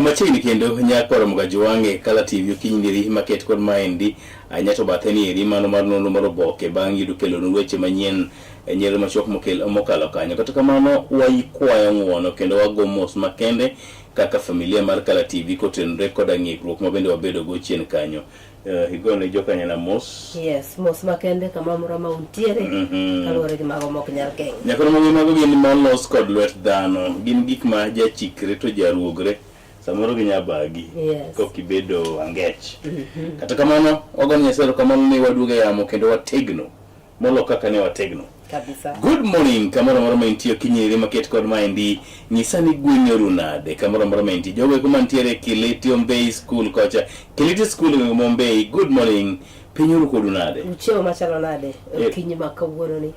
Machiegni kendo nyakoro Mgajwang'e Kala TV okinyi niri maket kod maendi ahinya to bathe ni eri mano mar nonro mar oboke bang' yudo kelonu weche manyien e nyere machuok mokel mokalo kanyo. Kata kamano waikwayo ng'uono kendo wago mos makende kaka familia mar Kala TV kotenore koda ng'ikruok ma bende wabedo go chien kanyo. Igone jokanyana mos. Yes, mos makende kama moro ma untiere kaluwore gi mago mok nyal geng'. Nyakoro mang'e mago gin molos kod lwet dhano, gin gik ma jachikre to jaruogre, samoro ginya bagi kok ibedo angech. Kata kamano, wagone Nyasaye erokamano ni waduogo e yamo kendo wategno molo kaka ne wategno. Kabisa. Good morning kamoro amora ma intie okinyi maket kod maendi nyisa ni gweng'e oru nade kamoro amora ma intie jogo eko mantiere Kiliti Ombei School kocha Kiliti School e gweng' ma Ombei good morning piny oru kodu nade Uchiewo machalo nade okinyi ma kawuono ni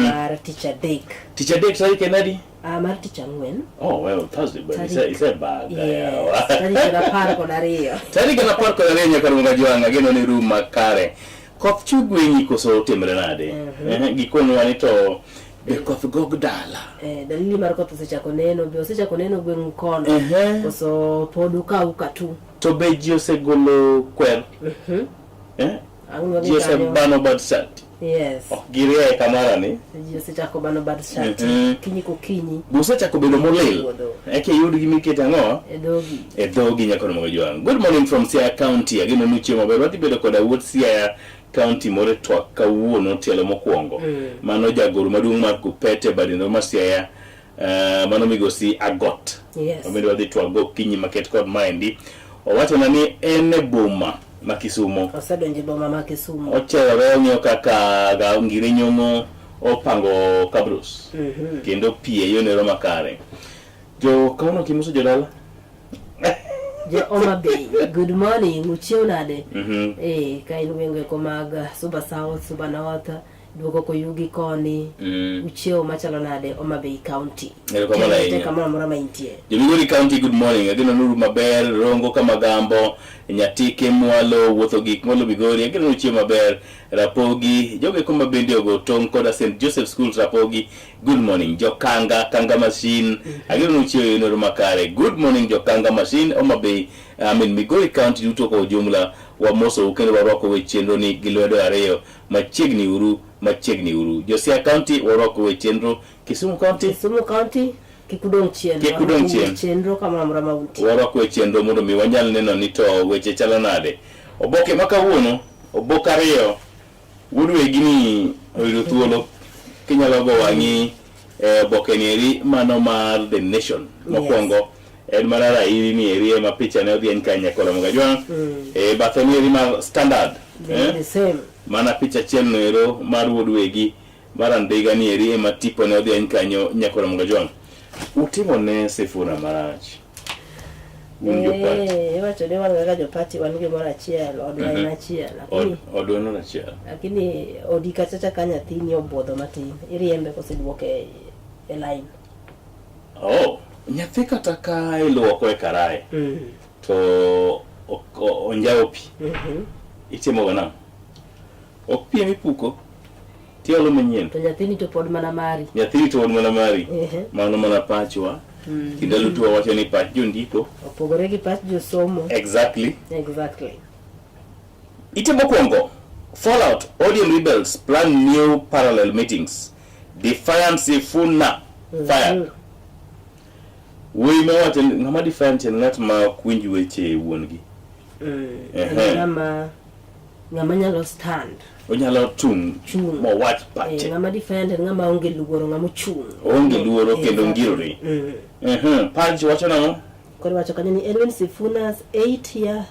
mar tich adek. Tich adek tarik en adi? Ah, mar tich ang'wen. Oh well, Thursday, but isebaga Yes, yawa. tarik en 12. Tarik en 12 nyaka rum gajwang' ageno ni rum makare. Koth chwe gweng'i koso otimre nade? Gikonwa ni to be koth gog dala? Dalili mar koth osechako neno, be osechako neno gweng'u kono? Koso pod ukau katu? To be ji osegolo kwer? Eh? Ang' Ji osebano bad sati? Yes. Ok girie kamara ni. Ji osechako bano bad shati. Kinyi kokinyi. Be osechako bedo molil? Eka iyud gima iketo ang'o? E dhogi. E dhogi nyaka mogo jwang'. Good morning from Siaya County. Ageno ni uchiemo maber. Wadhi bedo koda wuod Siaya County moro e twak kawuono tielo mokwongo. Mano jagoro maduong' mar Kupete badendo mar Siaya. Mano migosi Agot. Wabende wadhi twak gokinyi maket kod maendi. Owachona ni en e boma ma Kisumo. Osedonjo e boma ma Kisumo. Ocherore ong'iyo kaka ga Ngire Nyong'o opango kabros. Kendo pi e yonero makare. Jo kawuono kimoso jodala? Jo Homa Bay, good morning, uchiew nade? Ka in gwenge ko mag Suba South, Suba North, duogo koyugi koni, uchiew machalo nade Homa Bay County? Erokamano ahinya. Kamoro amora ma intie. Jo Migori County, good morning. Ageno nuru maber, Rongo Kamagambo, Nyatike Mwalo, wuotho gik mwalo Migori. Ageno ni uchiew maber. Rapogi, jogo eko ma bende ogo tong' koda St. Joseph Schools Rapogi, good morning. Jokanga, Kanga Machine, ageno ni uchiew e noro makare. Good morning Jokanga Machine, Homa Bay, I mean Migori County duto kwa ujumla, wamosou kendo warwako e chenro ni gi lwedo ariyo. Machiegni uru, machiegni uru. Jo Siaya County warwako e chenro. Kisumu County? Kisumu County, kik udong' chien. Kik udong' chien. Chenro kamoro amora ma untie. Warwako e chenro mondo mi wanyal neno ni to weche chalo nade. Oboke ma kawuono, oboke ariyo, wuod wegi ni oyudo thuolo kinyalo go wang'i e oboke ni eri mano mar The Nation mokwongo. En mana Raila ni eri ema picha ne odhieny ka nyakola Mogajwang'. E bathe ni eri mar Standard. The same. Mana picha achiel no ero mar wuod wegi mar Andiga ni eri ema tipo ne odhieny kanyo nyakola Mogajwang'. Utimo ne Sifuna marach. Un jopati. Iwacho ni wan kaka jopati wan gimoro achiel, odwa en achiel. Lakini Odwa en achiel. Lakini odi kacha cha ka nyathini obwodho matin, iriembe koseduoke e line. Oh, nyathi kata ka iluoko e karae to onjawo pi. Itimo ga nang'o? Ok pi emipuko, tiolo manyien. To nyathini to pod mana mari. Nyathini to pod mana mari. Mano mana pachwa. Kinde lutu wawacho ni pach jondiko opogore gi pach josomo. Exactly. Exactly. Ite mokwongo, Fallout, ODM rebels plan new parallel meetings. Defiant Sifuna fired. Wuoyi ma wacho ni ng'ama defiant en ng'at ma ok winj weche wuon-gi. Ng'ama nyalo stand. Onyalo chung' Chung'. mowach pache. Ng'ama defiant en ng'ama onge luoro, ng'ama ochung'. Oonge luoro kendo ngirore. Punch wacho nang'o? Koro wacho kanyo ni Edwin Sifuna's 8-year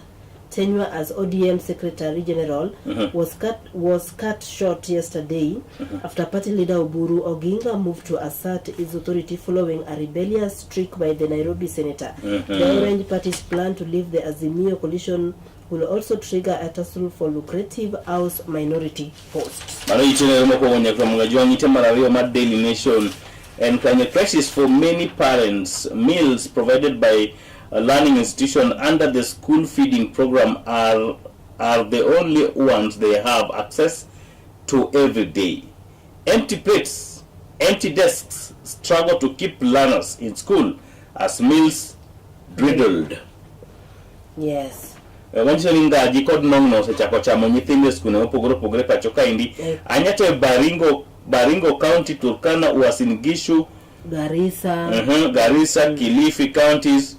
tenure as ODM Secretary General was cut short yesterday after party leader Oburu Oginga moved to assert his authority following a rebellious streak by the Nairobi senator. The Orange Party's plan to leave the Azimio coalition will also trigger a tussle for lucrative House minority posts. Mano itenero mokwongo nyaka Mgajwang' ite mar ariyo mar Daily Nation en kanyo crisis for many parents meals provided by a learning institution under the school feeding program are the only ones they have access to every day. Empty plates, empty desks struggle to keep learners in school as meals Dwindled. Yes. Manyiso ni ngaji kod nong'no osechako chamo nyithindo e skunde mopogore opogore pacho kaendi. Anyate Baringo County, Turkana, Uasin Gishu, Garissa. Garissa, Kilifi counties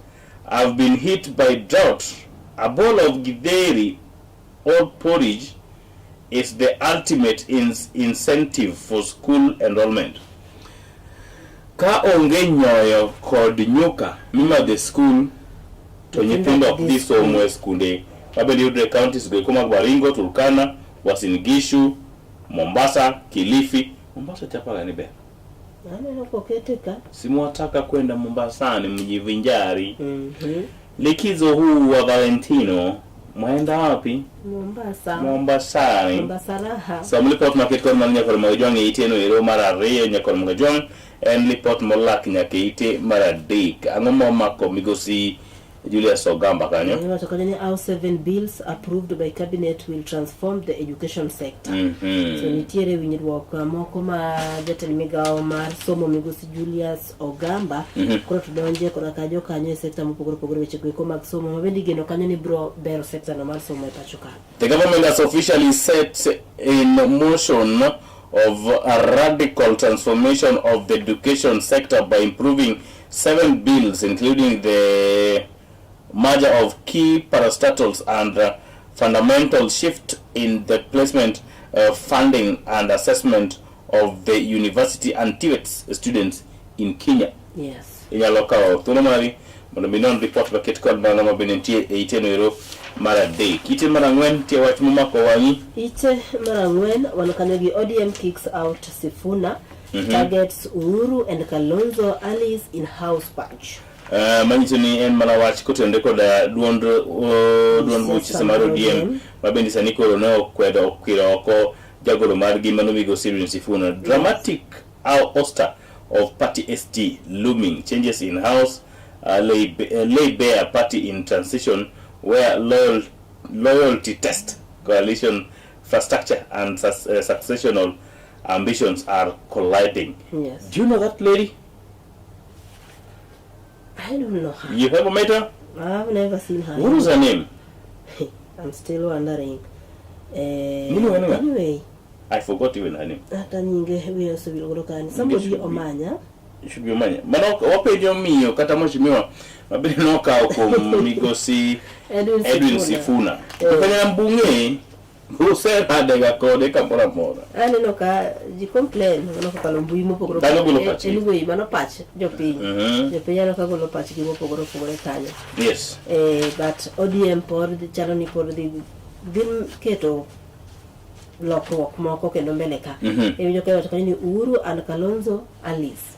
have been hit by drought. A bowl of githeri or porridge is the ultimate incentive for school enrollment. Ka onge nyoyo kod nyuka mimadho e skul to nyithindo ok dhi somo e skunde mabende yudre e counties go eko mag Baringo, Turkana, Uasin Gishu, Mombasa, Kilifi. Mombasa chapaga ni ber. Aneno kokete ka. Simwataka kwenda Mombasani mjivinjari. Likizo huu wa Valentino mwaenda wapi? Mombasa. Mombasani. Mombasa raha. Som lipot maket kod mar Nyakor Magajwang' e ite no ero mar ariyo Nyakor Magajwang' en lipot molak nyaka e ite mar adek. Ang'o momako migosi Julius Ogamba kanyo? Iwacho kanyo ni how seven bills approved by cabinet will transform the education sector. So nitiere winjruok moko ma jatend migawo mar somo migosi Julius Ogamba koro to donje koda ka jokanyo e sekta mopogore opogore weche goeko mag somo ma bende igeno kanyo ni biro bero sekta no mar somo e pacho ka. The government has officially set in motion of a radical transformation of the education sector by improving seven bills, including the merger of key parastatals and fundamental shift in the placement, funding and assessment of the university and TVET students in Kenya. Inyalo kawo thuolo mari mondo mi non report maket kod mano ma bende nitie e ite no ero mar adek. Ite mar ang'wen nitie wach momako wang'i. Ite mar ang'wen wan kanyo gi ODM kicks out Sifuna, targets Uhuru and Kalonzo allies in house patch. Manyiso ni en mana wach kotenore koda duond buch Siasa mar mar ODM ODM. ma bende sani koro ne okwedo okwiro oko jagoro margi mano migosi Edwin Sifuna. Dramatic ouster of party SG looming, changes in house lay bare party in transition where loyalty test, coalition infrastructure and successional ambitions are colliding. Yes. Do you know that lady? I don't know her. You ever met her? I've never seen her. What was her name? I'm still wondering. Nini wenga? Anyway, I forgot even her name. Hata nyinge wiya osewil godo kani. Somebody should be. Omanya. It should be Omanya. Mano wapenjo miyo kata mheshimiwa mabende nokawo kuom migosi Edwin Edwin Sifuna. Sifuna. To kanya mbung'e useradega kode kamoro amora. Aneno ka ji complain mano kokalo mbui mopogore Dhano golo opogore. pachgi. Anyway, mano pach jopiny. Jopiny aneno ka golo pachgi mopogore opogore kanyo. But ODM pod chalo ni pod dhi keto lokruok moko kendo mbele ka. Iwinjo ka iwacho kanyo ni Uhuru and Kalonzo allies.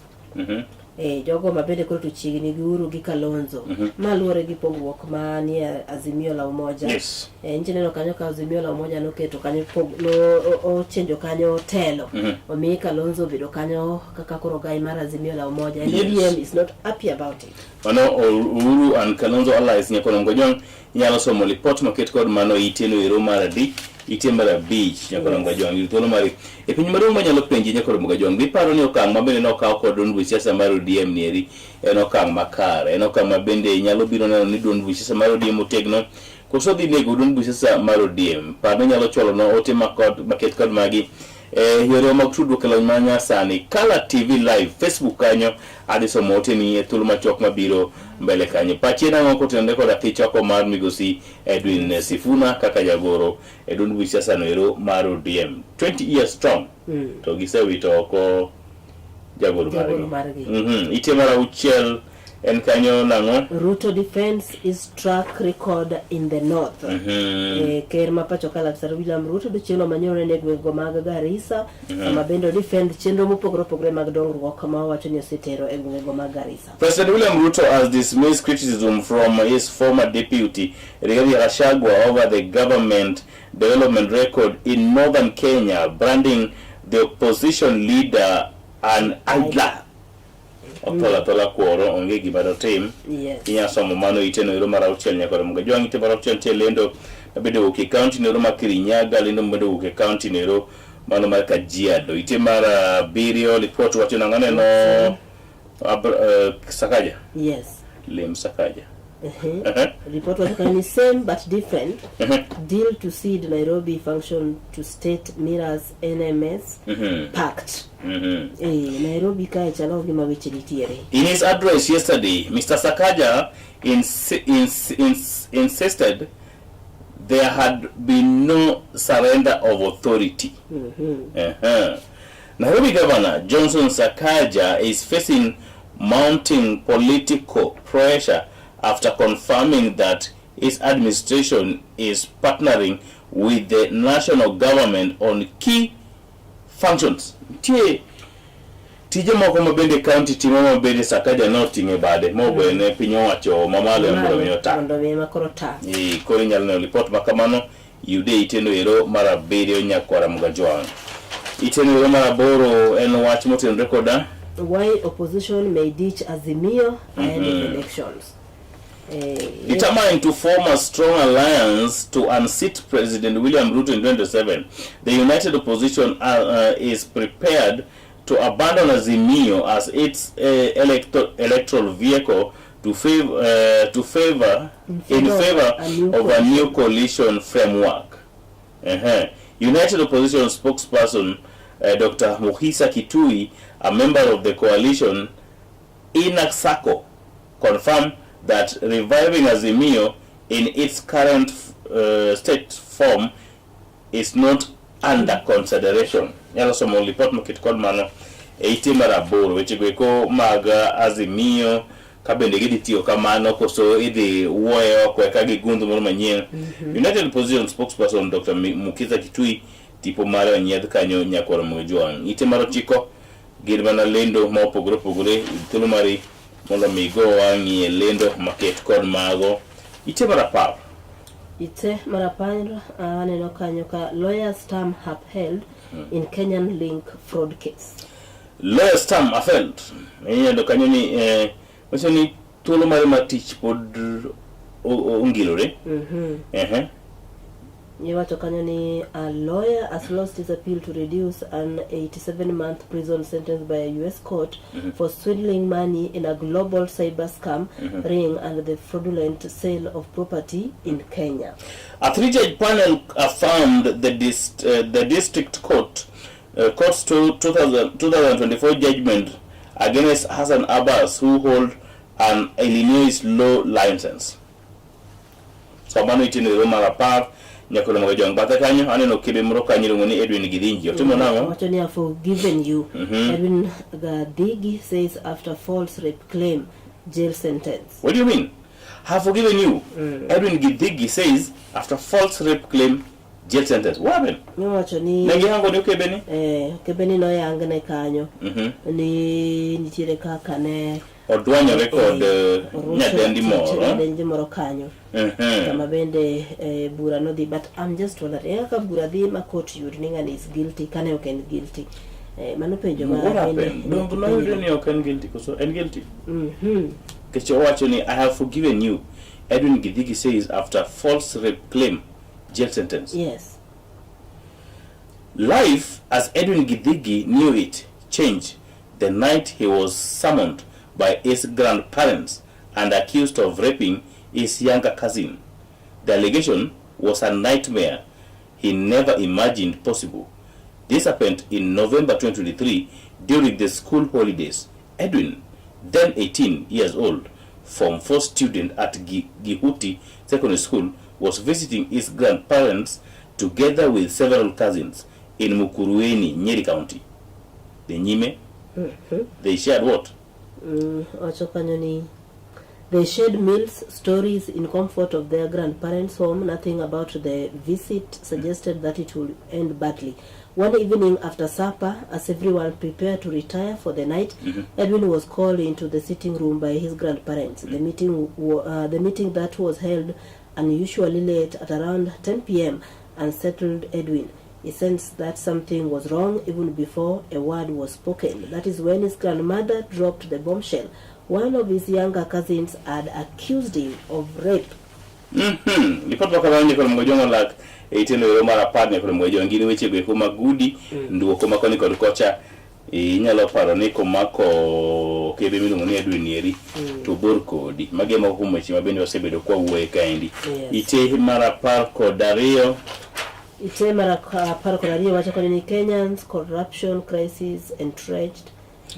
Jogo ma bende koro to chiegni gi Uhuru gi Kalonzo. Ma luwore gi pogruok manie Azimio la Umoja. Nyicha neno kanyo ka Azimio la Umoja noketo kanyo no, ochenjo kanyo telo. Omiyi Kalonzo obedo kanyo kaka koro gai mar Azimio la Umoja. And ODM is not happy about it. Mano Uhuru and Kalonzo allies Nyakono Ngojwang' inyalo somo lipot maket kod mano ite no ero mar adek ite mar abich Nyakono Ngojwang' yud thuolo mari e piny maduong' manyalo penji Nyakono Ngojwang' biparo ni okang' ma bende nokaw kod duond buch siasa mar ODM ni eri en okang' makare, en okang' ma bende nyalo biro neno ni duond buch siasa mar ODM otegno koso dhi nego duond buch siasa mar ODM. Par ni nyalo chwalo no ote maket kod magi e yore mag tudruok e lony ma nyasani Kala TV Live Facebook kanyo adhi somo oteni e thuolo machuok mabiro mbele kanyo. Pachi en ang'o kotenore kod athich oko mar migosi Edwin Sifuna kaka jagoro e duond buch siasa no ero mar ODM 20 years strong to gisewito oko jagoro Jagoro margi. margi. Ite mar auchiel en kanyo nang'o? Ruto defends his track record in the north. Ker ma pacho ka Laktar William Ruto odiochieng'no manyoro ne gwengego mag Garissa, sama bende odefend chenro mopogore opogore mag dongruok ma owacho ni osetero e gwengego mag Garissa. President William Ruto has dismissed criticism from his former deputy Rigathi Gachagua over the government development record in northern Kenya, branding the opposition leader an idler. Othola thola kuoro onge gima dotim. Inyalo somo mano ite no ero mar auchiel nyaka romo gajwang' ite mar auchiel nitie lendo mabende wuok e county no ero mar Kirinyaga, lendo mabende wuok e county no ero mano mar Kajiado. Ite mar abiriyo lipot wacho nang'o aneno Sakaja. Lem Sakaja. Report wacho kanyo ni same but different deal to seed Nairobi function to state mirrors NMS pact. Eh, Nairobi kae chalo gima weche nitiere. In his address yesterday, Mr. Sakaja insisted there had been no surrender of authority. Nairobi Governor Johnson Sakaja is facing mounting political pressure after confirming that his administration is partnering with the national government on key functions. Nitie tije moko ma bende county timo ma bende Sakaja noting'o e bade mowene piny owacho mamalo mondo mi ota. Mondo mi ema koro ta. Eh, koro inyalo neno lipot ma kamano yude e iteno ero mar abiriyo nyakwara Mugajwang'. Iteno ero mar aboro en wach motenore koda Why opposition may ditch Azimio ahead of elections. Eh, Determined to form a strong alliance to unseat President William Ruto in 2027, the United Opposition is prepared to abandon Azimio as its electoral vehicle to favor In in favor favor of a new of a new coalition framework. United Opposition spokesperson Dr. Mukhisa Kituyi, a member of the coalition, Inak Sacco, confirmed that reviving Azimio in its current state form is not under consideration. Nyalo somo lipot moket kod mano e ite mar aboro wechego eko mag Azimio ka bende gidhi tiyo kamano koso idhi wuoye oko eka gigundh moro manyien. United Opposition spokesperson Dr. Mukhisa Kituyi tipo mare onyiedh kanyo nyakwar Mojwang'. Ite mar ochiko gin mana lendo ma opogore opogore thuolo mari mondo mi go wang'i e lendo maket kod mago. Ite mar 10. Ite mar 10 aneno kanyo ka lawyers term upheld in Kenyan link fraud case. Lawyers term upheld. Inyalo kanyo ni wacho ni thuolo mare mar tich pod ongirore. Ehe. Iwacho kanyo ni a lawyer has lost his appeal to reduce an 87-month prison sentence by a US court for swindling money in a global cyber scam ring and the fraudulent sale of property in Kenya. A three-judge panel affirmed the district court's 2024 judgment against Hassan Abbas, who hold an Illinois law license. So mano itino ero mar 10 nyakolo mag jong bathe kanyo aneno kebe moro kanyo iluongo ni Edwin Githinji. Otimo nang'o? Wacho ni I forgiven you. Edwin Gathigi says after false rape claim jail sentence. What do you mean? Have forgiven you. Edwin Githigi says after false rape claim jail sentence. What happened? Iwacho ni Ne gihango ni okebe ni? Okebe ni noyangne kanyo ni nitiere kaka ne Odwanyore kod orusho nyadendi moro. Nyadendi moro kanyo. Kama bende bura nodhi, but I'm just wondering kaka bura dhi ma court yud ni ng'ani is guilty kane ok en guilty. Mano penjo ma What bende happened? Donge nyaka noyudo penjre. ni ok en guilty koso en guilty? Nikech owacho ni I have forgiven you. Edwin Githigi says after false rape claim jail sentence. Yes. Life as Edwin Githigi knew it changed the night he was summoned by his grandparents and accused of raping his younger cousin. The allegation was a nightmare he never imagined possible. This happened in November 2023 during the school holidays. Edwin, then 18 years old, Form 4 student at Gihuti Secondary School, was visiting his grandparents together with several cousins in Mukurueni, Nyeri County. The Nyime, they shared what? Wacho kanyo ni they shared meals, stories in comfort of their grandparents' home. Nothing about the visit suggested that it would end badly. One evening after supper, as everyone prepared to retire for the night, Edwin was called into the sitting room by his grandparents. The meeting that was held unusually late at around 10 p.m. unsettled Edwin. He sensed that something was wrong even before a word was spoken. That is when his grandmother dropped the bombshell. One of his younger cousins had accused him of rape. Lipot ma kamano nyakolo mgojongo lak e iteno ero mar 10 nyakolo mgojongo gin weche go eko mag udi nduoko ma koni kod kocha. Inyalo paro ni komako kebe miluongo ni Edwin eri to bor kodi. Magi e moko kuom weche ma bende wasebedo kwa wuoye kaendi. Yes. Ite mar 12. Ite mar 12 wacho koni ni Kenyans corruption crisis entrenched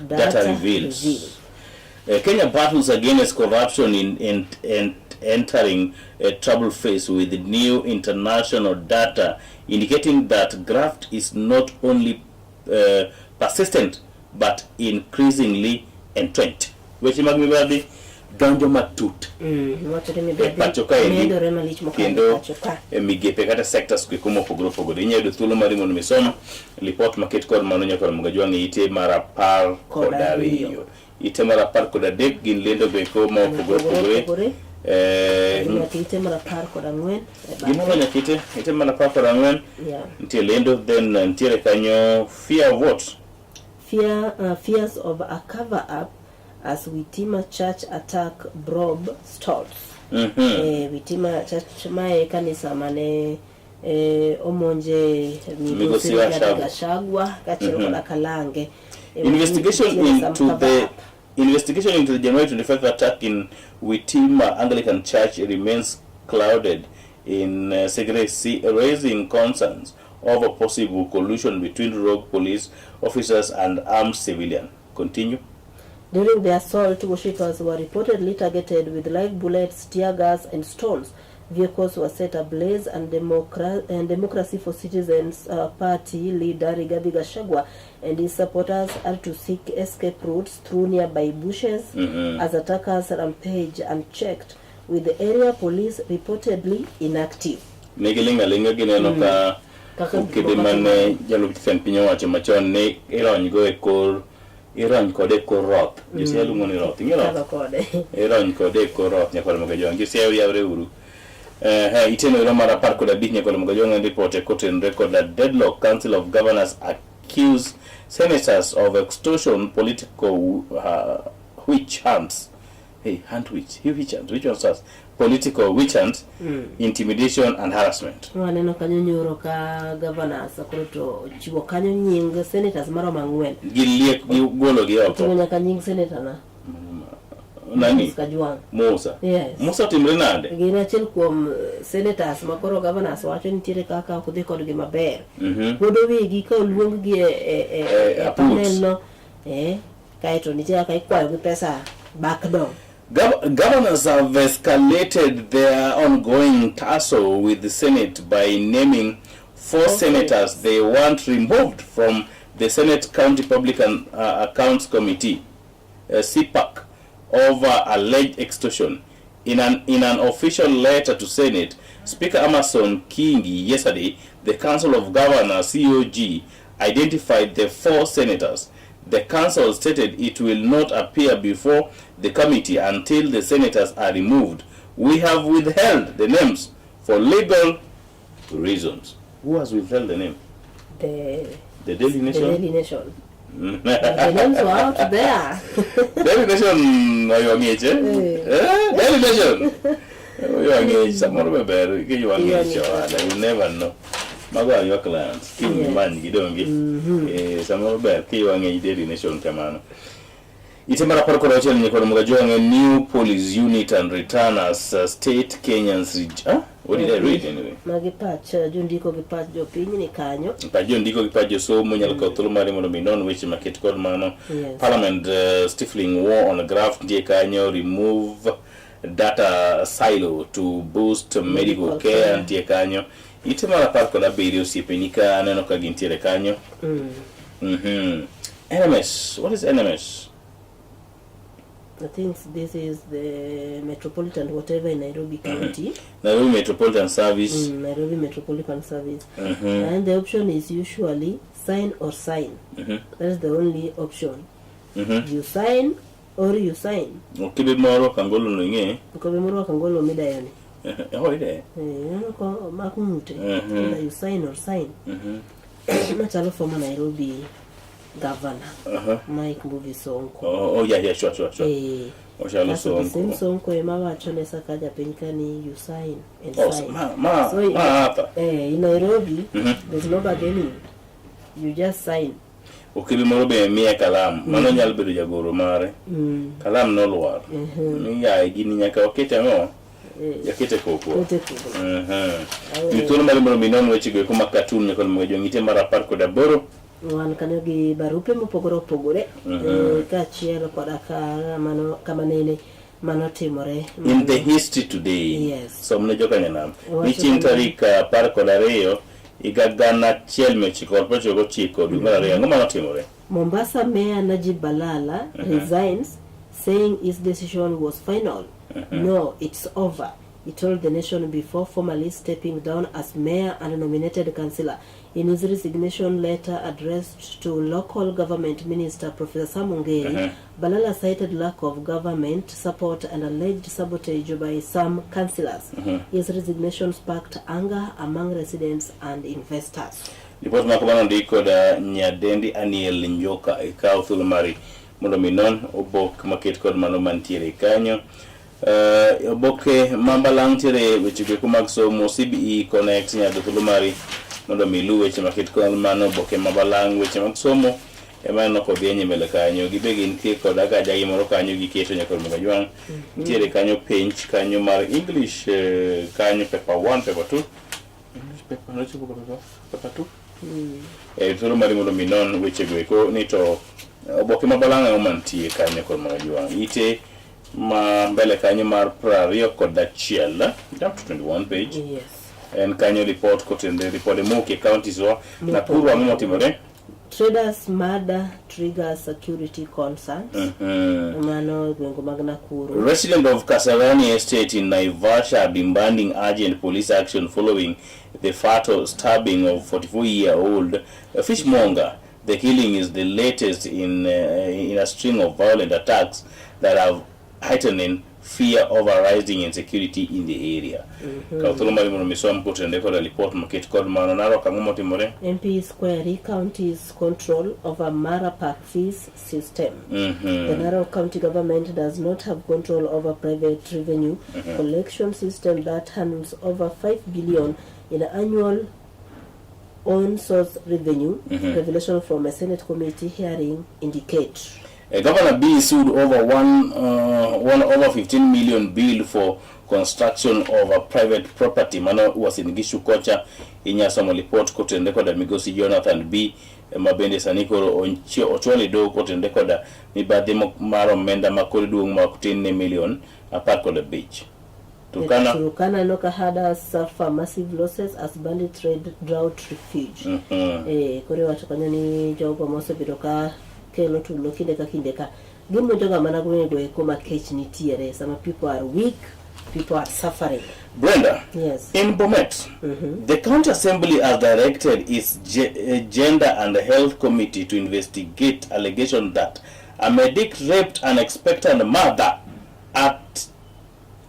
Data reveals. Kenya battles against corruption in entering a troubled phase with new international data indicating that graft is not only persistent but increasingly entrenched. Weche mag mibadhi donjo matut Wacho ni e mibadhi pacho kaendi medore malich mokalo kendo pacho ka. e migepe kata sectors go eko mopogore opogore. Inyalo yudo thuolo mari mondo misom lipot maket kod mano nyaka Ramogi Ajwang' e ite mar apar kod Kod ariyo. ariyo. Ite mar 13 gin lendo go eko mopogore opogore. Opogore. Nyaka ite mar 14 e bathe. Gimoro nyaka ite mar 14 Yeah. nitie lendo, then nitiere kanyo fear of what? Fears of a cover up as Witima Church attack probe stalls. Witima Church mae kanisa mane omonje Migosi migosi Rigathi Gachagua. Gachagua kaachiel koda Kalange. Investigation nitie some into cover the up. investigation into the January 25 attack in Witima Anglican Church remains clouded in secrecy, raising concerns over possible collusion between rogue police officers and armed civilians. Continue. During the assault, worshippers were reportedly targeted with live bullets, tear gas, and stones. Vehicles were set ablaze, and Democracy for Citizens Party leader Rigathi Gachagua and his supporters had to seek escape routes through nearby bushes as attackers rampage unchecked, with the area police reportedly inactive. Ne giling' aling'a gineno ka Kaka okebe gik moko mane jalup jatend piny owacho machon ne irony go e kor irony kode e kor roth. Josiaya luongo ni roth. Ing'e Kadho roth? kode. Irony kode e kor roth nyakwar Ramogi Ajwang'. Josiaya oyawre uru. Iteno ero mar 15 nyakwar Ramogi Ajwang' en ripote kotenore koda deadlock. Council of Governors accuse senators of extortion, political witch hunts. Hey, hunt witch. He witch hunt. Which one starts? Political witch hunt, intimidation and harassment. Waneno kanyo nyoro ka governors koro to ochiwo kanyo nying senators maromo 4. Giliek gigolo gi Oting'o oko. nyaka nying senator na. Nani? Kajwang'. Musa. Yes. Musa timre nade? Gin achiel kuom senators ma koro governors wacho nitiere kaka ok dhi kodgi maber. Kuodo wigi ka oluong gi e Aput. panel no, kaeto nitie kaka ikwayo gi pesa back door. Governors have escalated their ongoing tussle with the Senate by naming 4 senators they want removed from the Senate County Public and Accounts Committee, CPAC, over alleged extortion. In an official letter to Senate, Speaker Amason Kingi yesterday, the Council of Governors, COG, identified the 4 senators. The council stated it will not appear before the committee until the senators are removed. We have withheld the names for legal reasons. Who has withheld the name? The Daily The Nation? Daily Nation. The names were out there. Daily Nation oywang'ech, eh? Daily Nation. Oywang'ech, samoro be ber kiywang'ech ohala, you never know. Mago are your clients. Kiny imany gi dongi. Samoro ber kiywang'ech Daily Nation kamano. Ite mar 16 nyikoro mga Jwang', a new police unit and return as state Kenyans What did I read anyway? Magi pach jondiko gi pach jopiny ni kanyo. Pach jondiko gi pach josomo nyalo kawo thuolo mari mondo mi non weche maket kod mano. Parliament stifling war on graft nitie kanyo, remove data silo to boost medical Medical care care. nitie kanyo. Ite mar 17 osiepeni ka aneno ka gintiere kanyo. NMS, what is NMS? I think this is the Metropolitan whatever in Nairobi County. Nairobi Metropolitan Service. Nairobi Metropolitan Service. And the option is usually sign or sign. That is the only option. You sign or you sign. Okibe moro kangolo no ing'e. Okibe moro kangolo midayo ni. Oh, ide. Ko mak ng'ute. Either you sign or sign. Machalo former Nairobi governor. Mike Mbuvi Sonko. Oh, oh, yeah, yeah, sure, sure, sure. Ochalo Kaso the same Sonko. Sonko ema wacho ne Sakaja piny ka ni you sign and Oh, sign. ma, So, ma hapa. In Nairobi, there's no bargaining. You just sign. Okebi moro be miye kalam. Mano nyalo bedo jagoro mare. Kalam nolwar. Ni yaye gini nyaka waket ang'o? Jakete koko. Kete koko. Ni thuolo mari mondo mi non wechego eko mag katun nyaka mondo jong'ite mar 18. Wan kanyo gi barupe mopogore opogore kaachiel koda ka mano kama nene manotimore In the history today. Yes. Som ne jokanyanam. Wacho Ni chieng' kamano. tarik 12 higa 1999 dwe mar ariyo. Ang'o manotimore? Mombasa Mayor Najib Balala resigns, saying his decision was final. No, it's over, he told the nation before formally stepping down as mayor and nominated councillor. In his resignation letter addressed to local government minister Professor Sam Ongeri, Balala cited lack of government support and alleged sabotage by some councillors. His resignation sparked anger among residents and investors. Ripot ma kamano ondik kod nyadendi Aniel Njoka. Ikaw thuolo mari mondo mi non obok maket kod mano mantiere kanyo. Oboke ma balang' ntiere weche goeko mag somo CBE Connect nyado thuolo mari mondo mi iluw weche maket kod mano oboke ma balang' weche mag somo ema aneno kodhi e nyimele kanyo gibe gintie kod agaja gimoro kanyo giketo nyaka Omoga Jwang' ntiere kanyo penj kanyo mar English kanyo paper 1 paper 2 English paper nochopo ka paper 2 thuolo mari mondo mi non wechego eko ni to oboke ma balang' ang'o mantie kanyo kod Omoga Jwang' ite ma mbele kanyo mar 21 up to 21 page. Yes. En kanyo report kotenre ripode mowuok e counties wa Nakuru ang'o motimore? Traders murder triggers security concerns. Mano e gwenge mag Nakuru. Resident of Kasarani Estate in Naivasha are demanding urgent police action following the fatal stabbing of 44-year-old fishmonger. The killing is the latest in a string of violent attacks that have heightening fear over rising insecurity in the area. Kaw thuolo mari mondo mi som kotenre koda report moket kod mano. Narok ang'o motimore? MP Square County's control over Mara Park fees system. The Narok County government does not have control over private revenue collection system that handles over 5 billion in annual own source revenue. Revelation from a Senate committee hearing indicate. Governor B sued over one over 15 million bill for construction of a private property. Mano Uasin Gishu kocha inya somo report kotenre koda migosi Jonathan B ma bende sani koro ochwal e doho kotenre koda mibadhi mar omenda ma koro duong' ma ok tin ne milion 15. Turkana. Turkana no herders suffer massive losses as bandit raid drought refuge. Koro iwacho kanyo ni jogo mosebedo ka kelo tulo kinde ka kinde ka gimonjoga mana gwengego eko ma kech nitiere sama people are weak, people are suffering. Brenda. Yes. In Bomet, the county assembly has directed its gender and health committee to investigate allegation that a medic raped an expectant mother at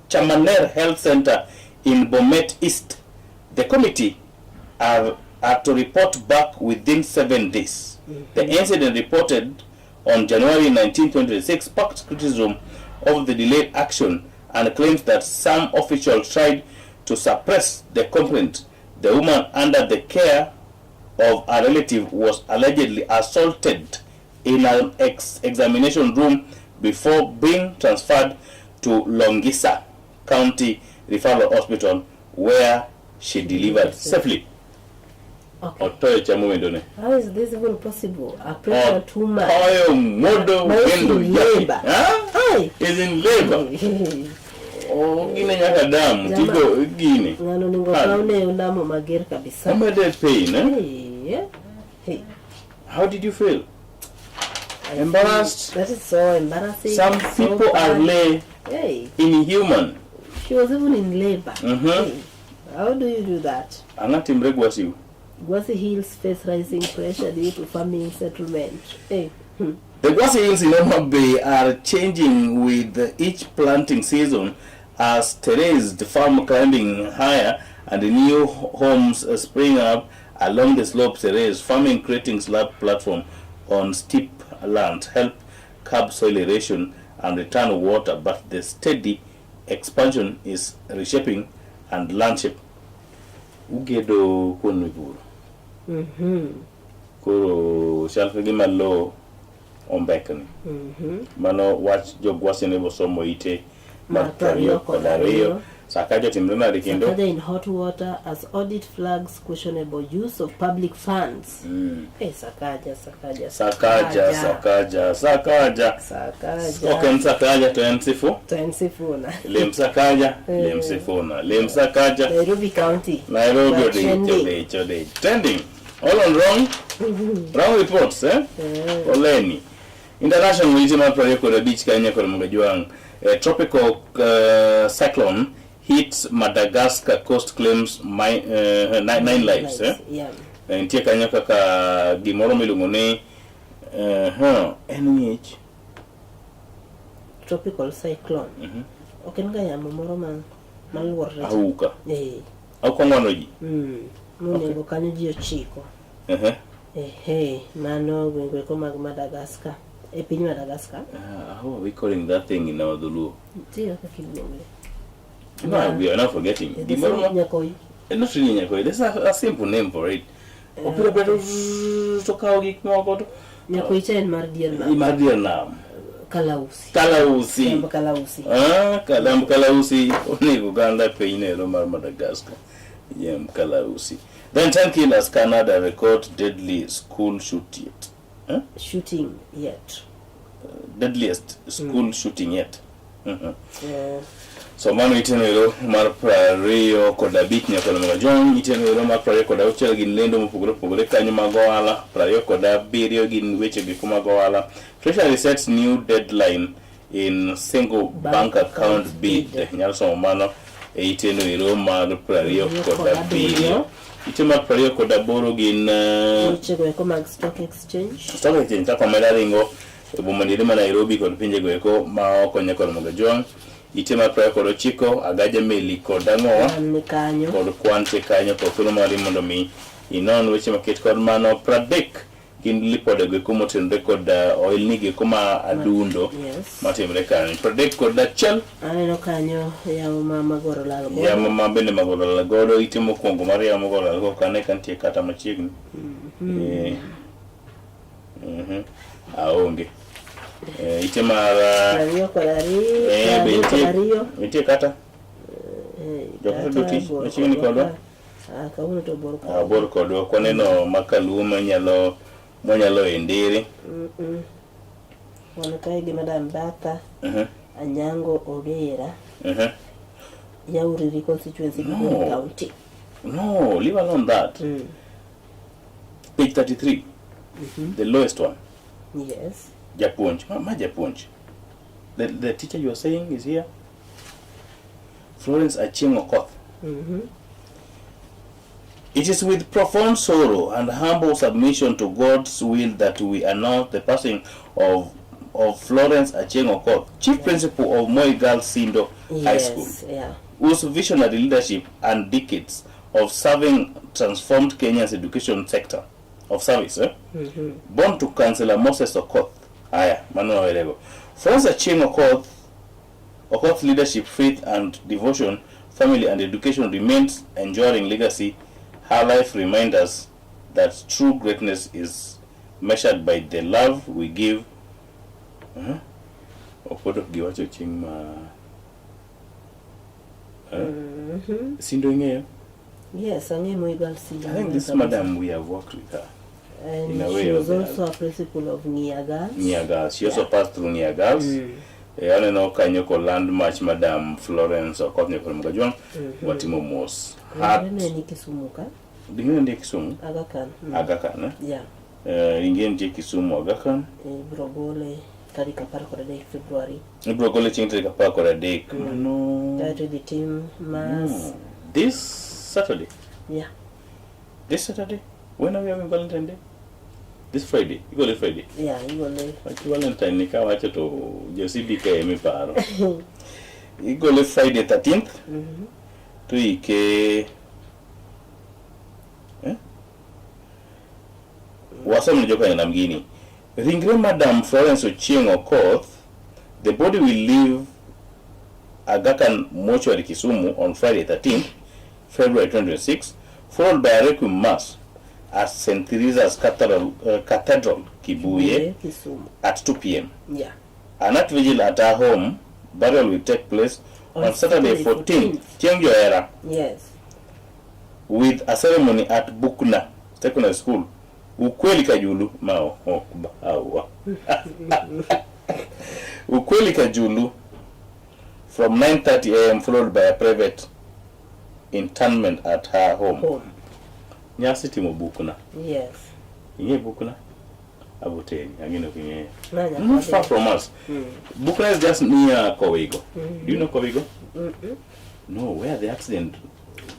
Chamaner Health Center in Bomet East. The committee are to report back within 7 days. The incident reported on January 19, 2026 sparked criticism of the delayed action and claims that some officials tried to suppress the complaint. The woman under the care of a relative was allegedly assaulted in an examination room before being transferred to Longisa County Referral Hospital, where she delivered safely. Okay. Otoyo chamo wendone. How is this even possible? A pregnant woman. Otoyo modo Ma is wendo in yake. labor. Huh? Hey. Is in labor. Oh, gine nyaka damu. Jama. Tigo gine. Ng'ano onego Ah. kawne olamo mager kabisa. Somebody pain, eh? Hey, hey. How did you feel? I Embarrassed? feel that is so embarrassing. Some so people are bad. lay Hey, inhuman. she was even in labor. Hey, how do you do that? Ang'o timre Gwasiu? Gwasi Hills face rising pressure due to farming settlement. Hey. The Gwasi Hills in Homa Bay are changing with each planting season as terraced farm climbing higher and new homes spring up along the slope terrace. Farming creating slab platform on steep land help curb soil erosion and return water, but the steady expansion is reshaping and landscape. Ugedo kuon mipuro. Koro chal ka gima lowo ombekni. Mano wach jogwasi ne bosomo ite mar Mar 22. Sakaja otimre nade kendo? Sakaja in hot water as audit flags questionable use of public funds. Eh, Sakaja, Sakaja, Sakaja, Sakaja, Sakaja. Sakaja. Ok en Sakaja to en Sifu. To en Sifuna. Lem Sakaja, lem Sifuna, lem Sakaja. Nairobi County. Nairobi But odich, trending. odich, odich. Trending. All on wrong. Wrong reports, eh? Oleni. International weche mar 25 kanyo kod Mugajwang'. Tropical cyclone hits Madagascar coast claims nine lives, eh? Yeah. Nitie kanyo kaka gimoro miluongo ni huh, en ng'ich. Tropical cyclone. Ok en ga yamo moro ma maluorre. Auka. Eh. Auka ng'wano ji. Monego kanyo ji 9. Ehe, mano gwengego mag Madagascar. E piny Madagascar. How are we calling that thing in our Dholuo? Nitie kaka iluonge. No, we are not forgetting. Gimoro ma Nyakoi. Not really Nyakoi. There's a simple name for it. Opira bedo to kawo gik moko to Nyakoi cha en mar dier nam. mar dier nam. Kalausi. Kalausi. Yamb Kalausi. Ah, Kalamb Kalausi onego oganda e piny ero mar Madagascar. Yamb Kalausi. Then 10 killers Canada record deadly school shoot yet. Huh? Shooting yet. Deadliest school shooting yet. So mano iteno ero mar 25 nyaka Jong, iteno ero mar 26 gin lendo mopogore opogore kanyo mag ohala, 27 gin weche giko mag ohala. Treasury sets new deadline in single bank account bid. Nyalo somo mano e iteno ero mar 27. Ite mar 28 gin Weche go eko mag stock exchange. Stock exchange kaka omenda ringo e boma diere ma Nairobi kod pinje go eko ma oko nyaka Ramogi Jwang'. Ite mar 29 agaja meli kod ang'owa An ni kanyo. Kod kwante kanyo kod thuolo mari mondo mi inon weche maket kod mano. 30 gin lipode go eko motenore kod oilni go eko ma adundo matimre kanyo. 31. Aneno kanyo yamo ma magoro lal godo. Yamo ma bende magoro lal godo, ite mokwongo mar yamo magoro lal godo kane ka nitie kata machiegni. Aonge. Ite mar 22. Be 22. Nitie kata? Jok Kata jotich bor machiegni kodwa kodwa? ka. Ah, kawuono to bor kodwa. Ah, bor kodwa. Ok waneno makaluo manyalo e ndiri. Wan kae gi Madam Bertha Anyango Odera. Yauriri constituency, No. Migori County. No, leave alone that. Page 33. The lowest one. Yes. Japuonj. Ma japuonj. The teacher you are saying is here. Florence Achieng' Okoth. It is with profound sorrow and humble submission to God's will that we announce the passing of Florence Achieng' Okoth, Chief Principal of Moi Girls Sindo High School, whose visionary leadership and decades of serving transformed Kenya's education sector of service. Born to Councillor Moses Okoth. Aya, mano wawerego. Florence Achieng' Okoth, Okoth's leadership, faith and devotion, family and education remains enduring legacy. Her life reminds us that true greatness is measured by the love we give. Okoth ok giwacho chieng' ma Sindo ing'eyo? Yes, ang'eyo Moi Girls Sindo. I think this madam, we have worked with her. And in a way she or was the also a principal of Ng'iya Girls. Ng'iya Girls. She also passed through Ng'iya Girls. Aneno kanyo ko land match Madam Florence Okoth Nyakwar Mugajwang'. Watimo mos. Heart. Ne ni Kisumu ka. Ringre nitie Kisumu. Aga Khan. Aga Khan, eh? Yeah. Ringre nitie Kisumu Aga Khan. Ibiro gole tarik 13 February. Ibiro gole chieng' tarik 13. Mano. Kaeto idhi tim mass. This Saturday. Yeah. This Saturday? When are we having Valentine Day? This Friday. Igole Friday. Yeah, igole. Wach Valentine ni kawacho to jo CBK emiparo. Igole Friday 13th. To ike eh? Wasom ne jokanyanam gini. Ringre Madam Florence Ochieng' Okoth, the body will leave Aga Khan Mortuary Kisumu on Friday 13th, February 2026, followed by a requiem mass. at St. Teresa's Cathedral, Cathedral Kibuye, Kisumu. at 2 p.m. Yeah. A night vigil at her home. Burial will take place on, On Saturday Saturday 14th, 14th. Chieng' Johera, Yes. with a ceremony at Bukna Secondary School. Ukweli Kajulu mao ok bawa. Ukweli Kajulu from 9:30 a.m. followed by a private internment at her home. Home. Nyasi timo Bukna. Yes. Ing'e Bukna? Aboteni, ang'e ok ing'eyo. Nanya Not far kode. from us. Bukna is just near Kowigo. Do you know Kowigo? No, where the accident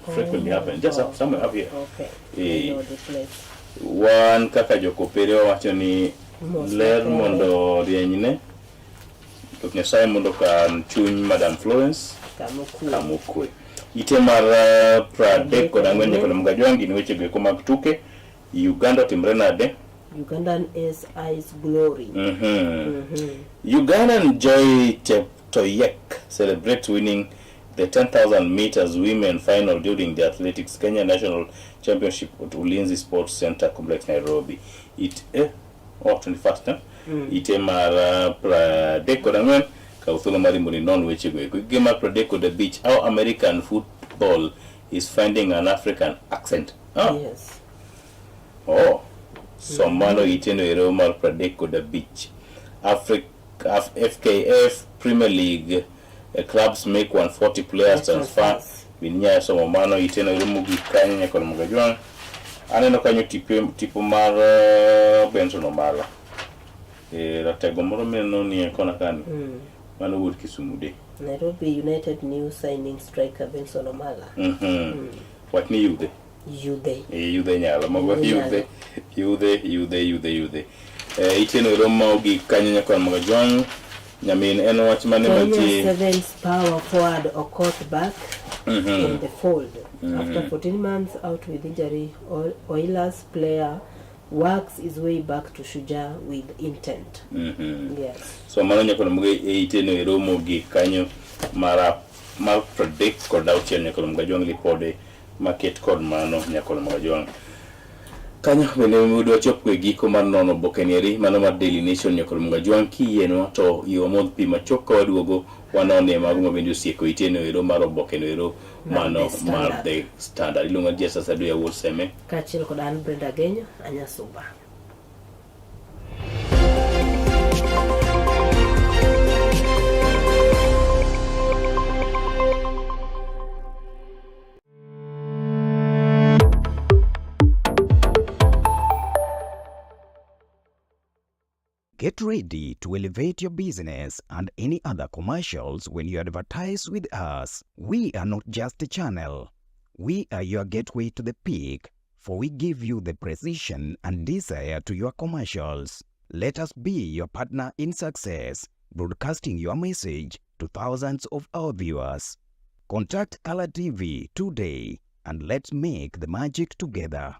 frequently happens. Just up, somewhere up here. Okay. Eh. I know the place. Wan kaka jokopere wawacho ni Mos ler makare. mondo orienyne. Ruoth Nyasaye mondo okan chuny Madam Florence Kamokwe. Kamokwe. Ite mar 34 nyaka Mgajwang' gin weche goeko mag tuke. Uganda otimre nade? Ugandan SI's glory. Ugandan Joy Cheptoyek celebrates winning the 10,000 meters women final during the Athletics Kenya National Championship at Ulinzi Sports Center Complex, Nairobi. It oh, 21st, eh? Ite mar 34 kaw thuolo mar mondo inon weche go eko. Gige mar 35, how American football is finding an African accent. Ah. Yes. Oh, so mano iteno ero mar 35. FKF Premier League clubs make 140 players transfer. Transfers. Bin somo mano iteno ero mogik kanyo nyaka Mugajwang'. Aneno kanyo tipo mar Benson Omala. Ratego moro mineno nie kona kani. Mano wuod Kisumu de. Nairobi United new signing striker Benson Omala. Wach ni yudhe. Yudhe. Yudhe nyalo mago Yudhe yudhe yudhe yudhe yudhe yudhe. Iteno ero ma ogik kanyo nyaka Mugajwang'. Nyamin en wach mane Kenya mantie Sevens power forward Okoth back in the fold. After 14 months out with injury, Oilers player works his way back to Shujaa with intent. Yes. So mano nyaka muga e iteno ero mogik kanyo mar 36 nyaka Mugajwang' lipode maket kod mano nyaka Mugajwang' kanyo bende wadwa chopo e giko mar nono oboke nieri mano mar Daily Nation nyaka Mugajwang' kiyienwa to yo modh pi machok ka waduogo wanone mago ma bende osieko iteno ero mar oboke no ero Mar mano The Standard. mar The Standard iluongo ni Jesus Aduya Wuod Seme Kaachiel kod an Brenda Genyo, Anyasuba. Get ready to elevate your business and any other commercials when you advertise with us. We are not just a channel. We are your gateway to the peak, for we give you the precision and desire to your commercials. Let us be your partner in success, broadcasting your message to thousands of our viewers. Contact Color TV today and let's make the magic together.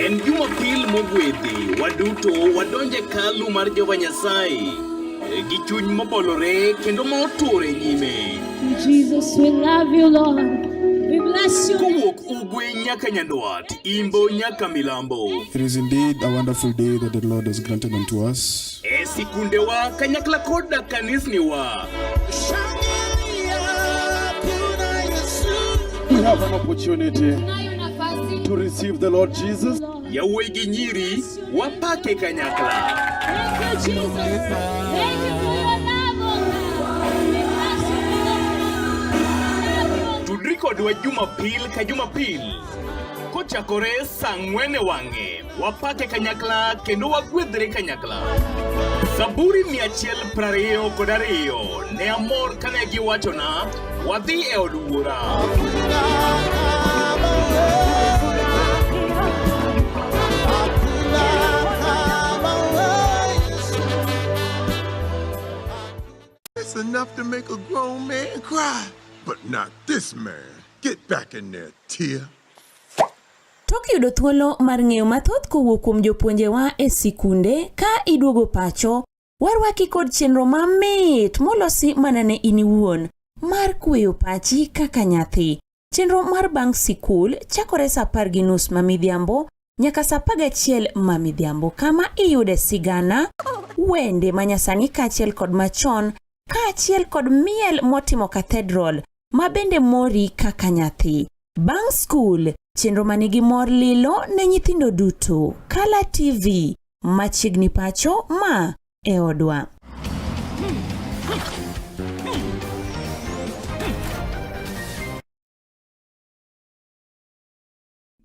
En Jumapil mogwedhi, waduto wadonje kalu mar Jehova Nyasaye gi chuny mobolore kendo ma otur e nyime. Jesus, we love you, Lord. We bless you. Kowuok ugwe nyaka nyandwat, imbo nyaka milambo. It is indeed a wonderful day that the Lord has granted unto us. E sikundewa kanyakla koda kanisniwa. We have an opportunity Tunayo nafasi. to receive the Lord Jesus. Yawuoyi gi nyiri wapake kanyakla. Thank you, Jesus. Thank you for your love, oh God. We bless you, Lord. Love you. Tudri kodwa Jumapil ka Jumapil. Kochakore saa ang'wen e wang'e, wapake kanyakla kendo wagwedhre kanyakla. Zaburi 122 ne amor kane giwachona, wadhi e od wuora. It's enough to make a grown man cry, but not this man. Get back in there, Tia. Tok yudo thuolo mar ng'eyo mathoth kowuok kuom jopuonjewa e sikunde ka iduogo pacho, warwaki kod chenro mamit molosi mana ne in iwuon mar kweyo pachi kaka nyathi. Chenro mar bang' sikul chakore saa apar gi nus ma midhiambo nyaka saa apar gachiel ma midhiambo kama iyude sigana, wende ma nyasani kaachiel kod machon kaachiel kod miel motimo cathedral ma bende mori kaka nyathi. Bang' skul, chenro ma nigi mor lilo ne nyithindo duto. Kala TV, machiegni pacho ma e odwa.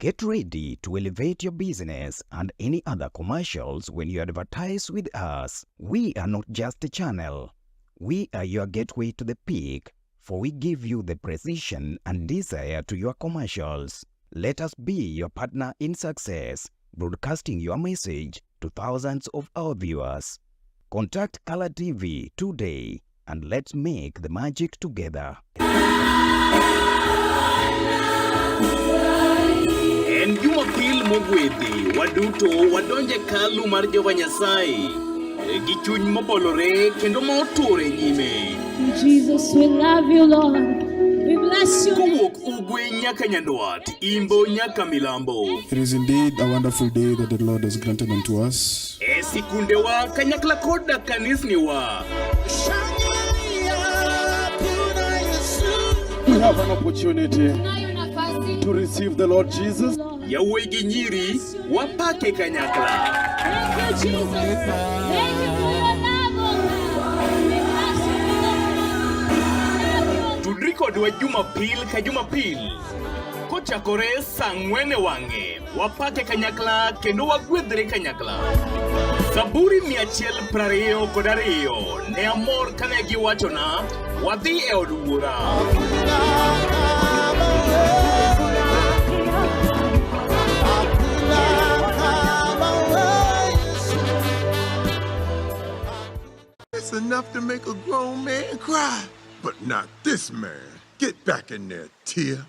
Get ready to elevate your business and any other commercials when you advertise with us. We are not just a channel. We are your gateway to the peak, for we give you the precision and desire to your commercials. Let us be your partner in success, broadcasting your message to thousands of our viewers. Contact Color TV today and let's make the magic together. En Jumapil mogwedhi, waduto wadonje kalu mar Jehova Nyasaye gi chuny mobolore kendo ma otur e nyime. Jesus, we love you, Lord. We bless you. Kowuok ugwe nyaka nyandwat, imbo nyaka milambo. It is indeed a wonderful day that the Lord has granted unto us. E sikundewa kanyakla koda kanisniwa. We have an opportunity to receive the Lord Jesus. Yawuoyi gi nyiri wapake kanyakla. Thank you, Jesus. Thank you for your love, oh God. We bless you, Lord. Tudri kodwa Jumapil ka Jumapil kochakore saa ang'wen e wang'e wapake kanyakla kendo wagwedhre kanyakla. Zaburi 122 ne amor kane giwachona wadhi e od wuora. It's enough to make a grown man cry, but not this man. Get back in there, Tia.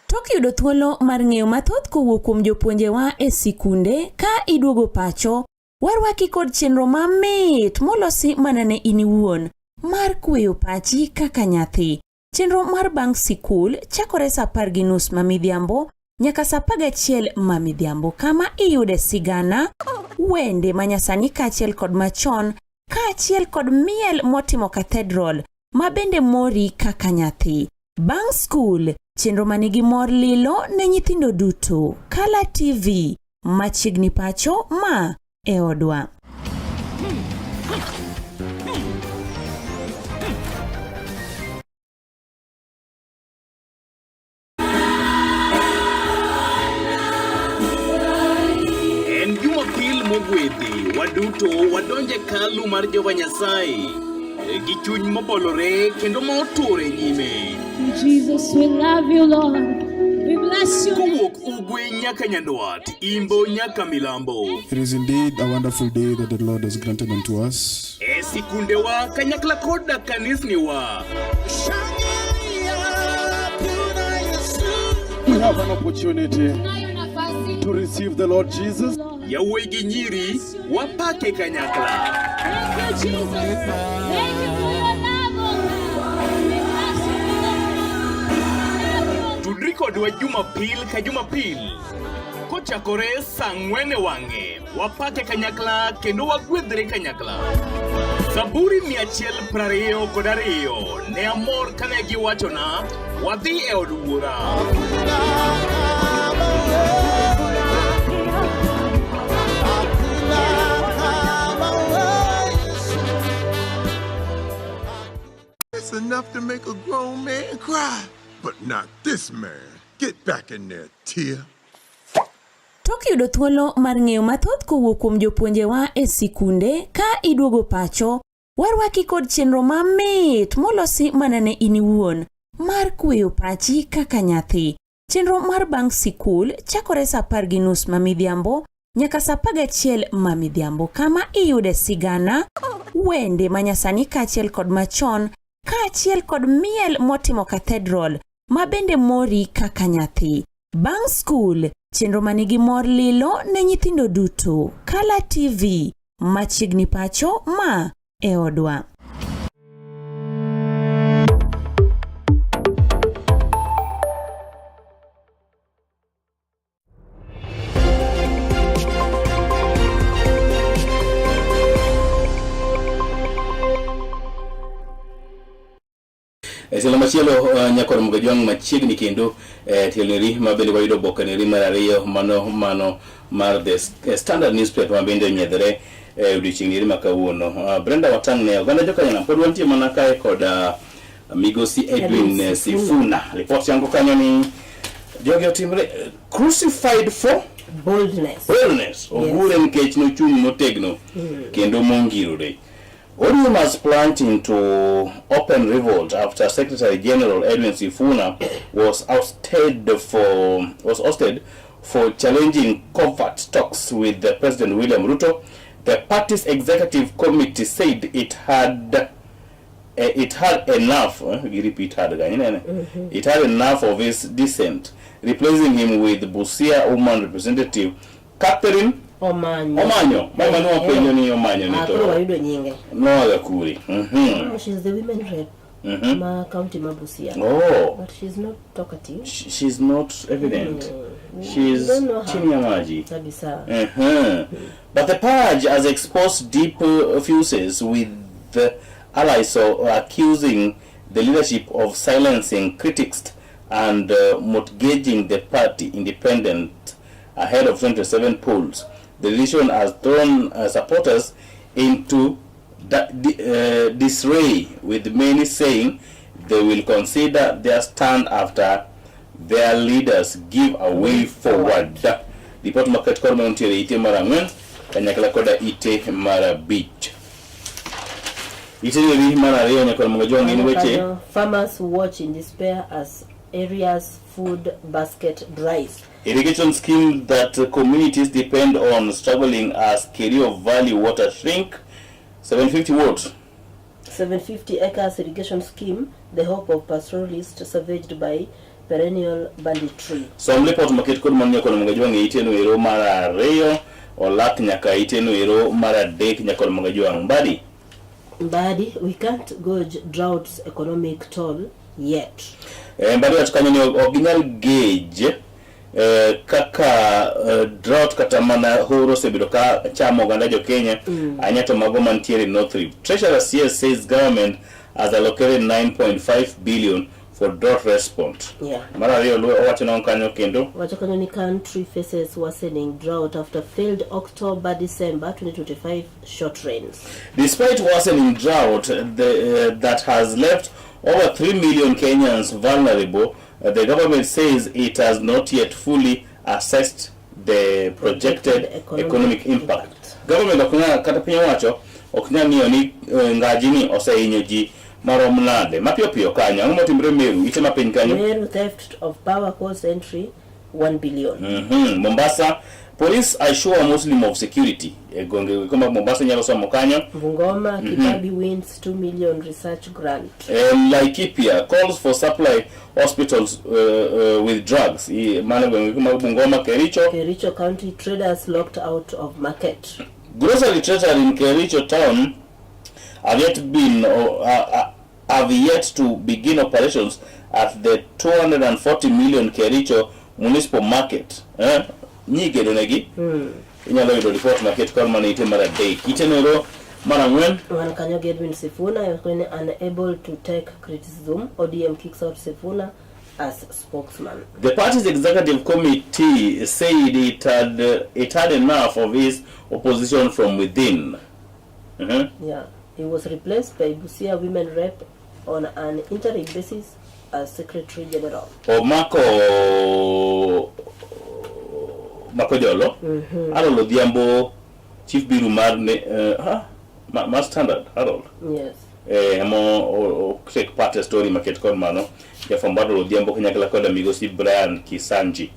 Tok yudo thuolo mar ng'eyo mathoth kowuok kuom jopuonjewa e sikunde ka iduogo pacho, warwaki kod chenro mamit molosi mana ne in iwuon mar kweyo pachi kaka nyathi. Chenro mar bang' sikul chakore saa apar gi nus ma midhiambo nyaka saa apar gachiel ma midhiambo kama iyude sigana, wende ma nyasani kaachiel kod machon kaachiel kod miel motimo cathedral ma bende mori kaka nyathi. Bang' skul, chenro ma nigi mor lilo ne nyithindo duto. Kala TV, machiegni pacho ma e odwa. En Jumapil mogwedhi, waduto wadonje kalu mar Jehova Nyasaye gi chuny mobolore kendo ma otur e nyime. Jesus, we love you, Lord. We bless you. Kowuok ugwe nyaka nyandwat, imbo nyaka milambo. It is indeed a wonderful day that the Lord has granted unto us. E sikundewa kanyakla koda kanisniwa. We have an opportunity to receive the Lord Jesus. Yawuoyi gi nyiri wapake kanyakla. Thank you, Jesus. Thank you for your love, oh God. We bless you, Lord. Tudri kodwa Jumapil ka Jumapil kochakore saa ang'wen e wang'e wapake kanyakla kendo wagwedhre kanyakla. Zaburi 122 ne amor kane giwachona wadhi e od wuora. It's enough to make a grown man cry, but not this man. Get back in there, Tia. Tok yudo thuolo mar ng'eyo mathoth kowuok kuom jopuonjewa e sikunde ka iduogo pacho, warwaki kod chenro mamit molosi mana ne in iwuon mar kweyo pachi kaka nyathi. Chenro mar bang' sikul chakore saa apar gi nus ma midhiambo nyaka saa apar gachiel ma midhiambo kama iyude sigana, wende ma nyasani kaachiel kod machon kaachiel kod miel motimo cathedral ma bende mori kaka nyathi. Bang' skul, chenro ma nigi mor lilo ne nyithindo duto. Kala TV, machiegni pacho ma e odwa. tielo machielo nyakor Mgajwang' machiegni kendo e tielneri ma bende wayudo obokeneri mar ariyo mano mano mar The Standard newspaper ma bende onyiedhore e odiochieng' eri ma kawuono. Brenda Watang' ne oganda jokanyanam pod wantie mana kae kod migosi Edwin Edwin Sifuna. Ripot yango kanyo ni jogi otimre crucified for boldness. Boldness. Ogure nikech nochung' motegno kendo mongirore. ODM has plunged into open revolt after Secretary General Edwin Sifuna was ousted for was ousted for challenging covert talks with the President William Ruto. The party's executive committee said it had enough. We repeat had again, mm It had enough of his dissent, replacing him with Busia woman representative Catherine Omanyo. Omanyo. Mama no wapenjo ni Omanyo ni Ah, koro to wayudo nyinge. noaga kuri. Oh, she's the women rep ma county ma Busia. Oh. But she's not talkative. She's not evident. She's Don't know her. chini ya maji. Kabisa. But the purge has exposed deep fuses with the allies so accusing the leadership of silencing critics and mortgaging the party independent ahead of 27 polls. The decision has thrown supporters into disarray, with many saying they will consider their stand after their leaders give a way forward. Ripot maket kor mantiere ite mar ang'wen kanyakla koda ite mar abich. Ite neri mar ariyo nyaka mondo jong gin weche Kanyo, Farmers watch in despair as areas food basket dries. Irrigation scheme that communities depend on struggling as Kerio Valley water shrink 750 watts. 750 acres irrigation scheme, the hope of pastoralists savaged by perennial banditry. Som ripot maket kod man nyaka mondo jwang' ite no ero mar ariyo olak nyaka ite no ero mar adek nyaka mondo jwang' mbadi. Mbadi, we can't gauge drought's economic toll yet. Mbadi wacho kanyo ni ok ginyal gauge kaka drought kata mana horo osebedo ka chamo oganda jo Kenya ahinya to mago mantiere North Rift. Treasurer CS says government has allocated 9.5 billion for drought response. Mar ariyo owacho nang'o kanyo kendo? Wacho kanyo ni country faces worsening drought after failed October-December 2025 short rains. Despite worsening drought that has left over 3 million Kenyans vulnerable, the government says it has not yet fully assessed the projected Economic economic impact. Government ok nyal kata piny owacho ok nyal ng'iyo ni ngaji ni osehinyo ji marom nade. Mapiyo piyo kanyo, ang'o motimore Meru? Ite mapiny kanyo? Meru theft of power cost entry 1 billion. Mombasa, police assure Muslim of security. E gwenge kama Mombasa nyalo somo kanyo. Bungoma, Kibabi wins 2 million research grant. Laikipia calls for supply hospitals with drugs. Mano gwenge kama Bungoma, Kericho. Kericho County traders locked out of market. Grocery traders in Kericho town have yet been have yet to begin operations at the 240 million Kericho municipal market. Nyigedo negi. Inyalo yudo report maket kod mana ite mar adek. Ite nero mar ang'wen. Wan kanyo gi Edwin Sifuna ni unable to take criticism. ODM kicks out Sifuna as spokesman. The party's executive committee said it had enough of his opposition from within. Yeah, he was replaced by Busia women rep on an interim basis as Secretary General. Omako Makojolo, Harold Odhiambo, Chief Biru mar ne, mar Standard, Harold. Yes. Emo o take part e story maket kod mano jafwambo Harold Odhiambo kanyakla kod migosi Brian Kisanji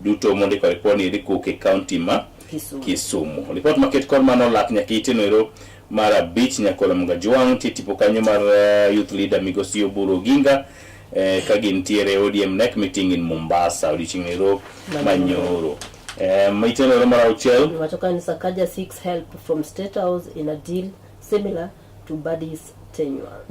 duto mondiko ripod ni eri kowuok e county ma Kisumu. Kisumu. Ripot maket kod mano olak nyaka ite noero mar abich nyaka Mgajwang' nitie tipo kanyo mar youth leader migosi Oburu Oginga ka gintiere ODM NEC meeting in Mombasa odiochieng' ero manyoro. Ite noero mar auchiel. Wacho ka ni Sakaja seeks help from State House in a deal similar to Mbadi's tenure.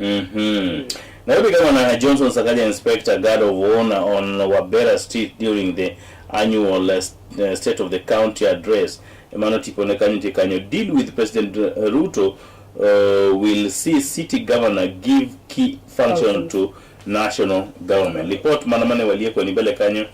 Nairobi Governor Johnson Sakaja Inspector Guard of Honor on Wabera Street during the annual State of the County address. Mano tipo ne kanyo nitie kanyo. Deal with President Ruto will see city governor give key function Functions. to national government. Lipot mana mane walieko ni mbele kanyo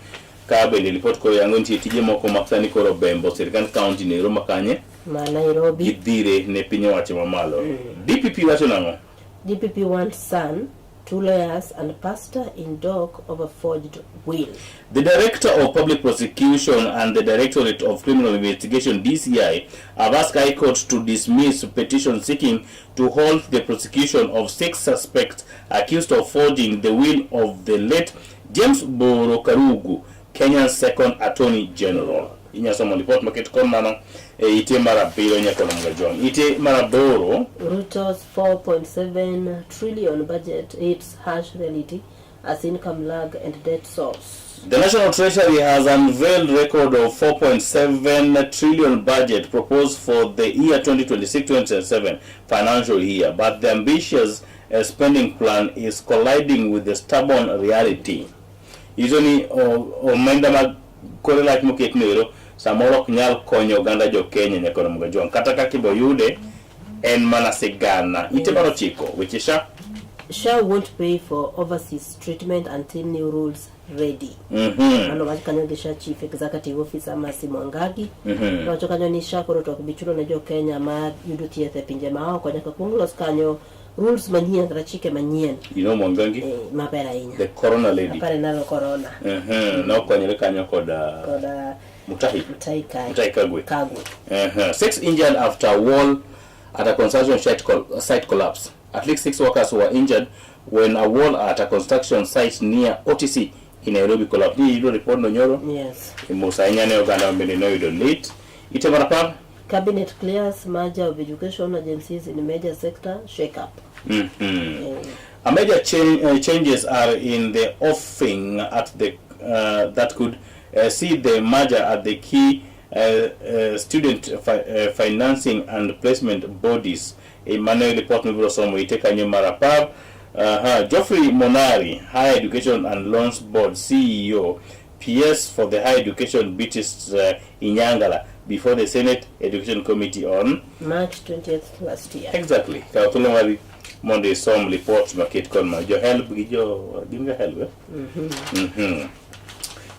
ka bende lipot koro yango nitie tije moko ma sani koro bembo sirkand county nero makanye Ma Nairobi. Gidhire ne piny owacho mamalo. DPP wacho nang'o? DPP wants son, two lawyers and pastor in dock over forged will. The Director of Public Prosecution and the Directorate of Criminal Investigation DCI have asked High Court to dismiss petition seeking to halt the prosecution of six suspects accused of forging the will of the late James Boro Karugu, Kenya's second Attorney General. Inya somo report maket kon mano e ite mar abiriyo nyaka Mgajwang'. Ite mar aboro Ruto's 4.7 trillion budget hits harsh reality as income lag and debt source. The National Treasury has unveiled record of 4.7 trillion budget proposed for the year 2026-2027 financial year, but the ambitious spending plan is colliding with the stubborn reality. Iso ni omenda mag kore lach moket no samoro ok nyal konyo oganda jo Kenya nyaka romo gajwang' kata kaka ibo yude en mana sigana. Ite mar ochiko weche sha SHA won't pay for overseas treatment until new rules ready. Mano wach kanyo gi SHA Chief Executive Officer Mercy Mwangangi. Nowacho kanyo ni SHA koro to ok bi chulo ne jo Kenya ma yudo thieth e pinje maoko nyaka kuong los kanyo rules manyien kata chike manyien. You know Mwangangi? Maber ahinya. The corona lady. Apare nalo corona. Nokonyore kanyo kod Kod Mutahi. Mutahi Kagwe. Mutahi Kagwe. Kagwe. Six injured after wall at a construction site collapse. At least six workers were injured when a wall at a construction site near OTC in Nairobi collapsed. Ni yudo report no nyoro? Yes. Mos ahinya ne oganda bende noyudo lit. Ite mar apar? Cabinet clears merger of education agencies in major sector shake-up. A major changes are in the offing at the that could see the merger at the key student financing and placement bodies. Emmanuel report mibiro somo ite kanyo mar apar. Geoffrey Monari, Higher Education and Loans Board CEO, PS for the Higher Education British Inyangala before the Senate Education Committee on March 20th last year. Exactly. Kaw thuolo mari mondo isom report maket kon ma jo help gi jo gin ga help eh?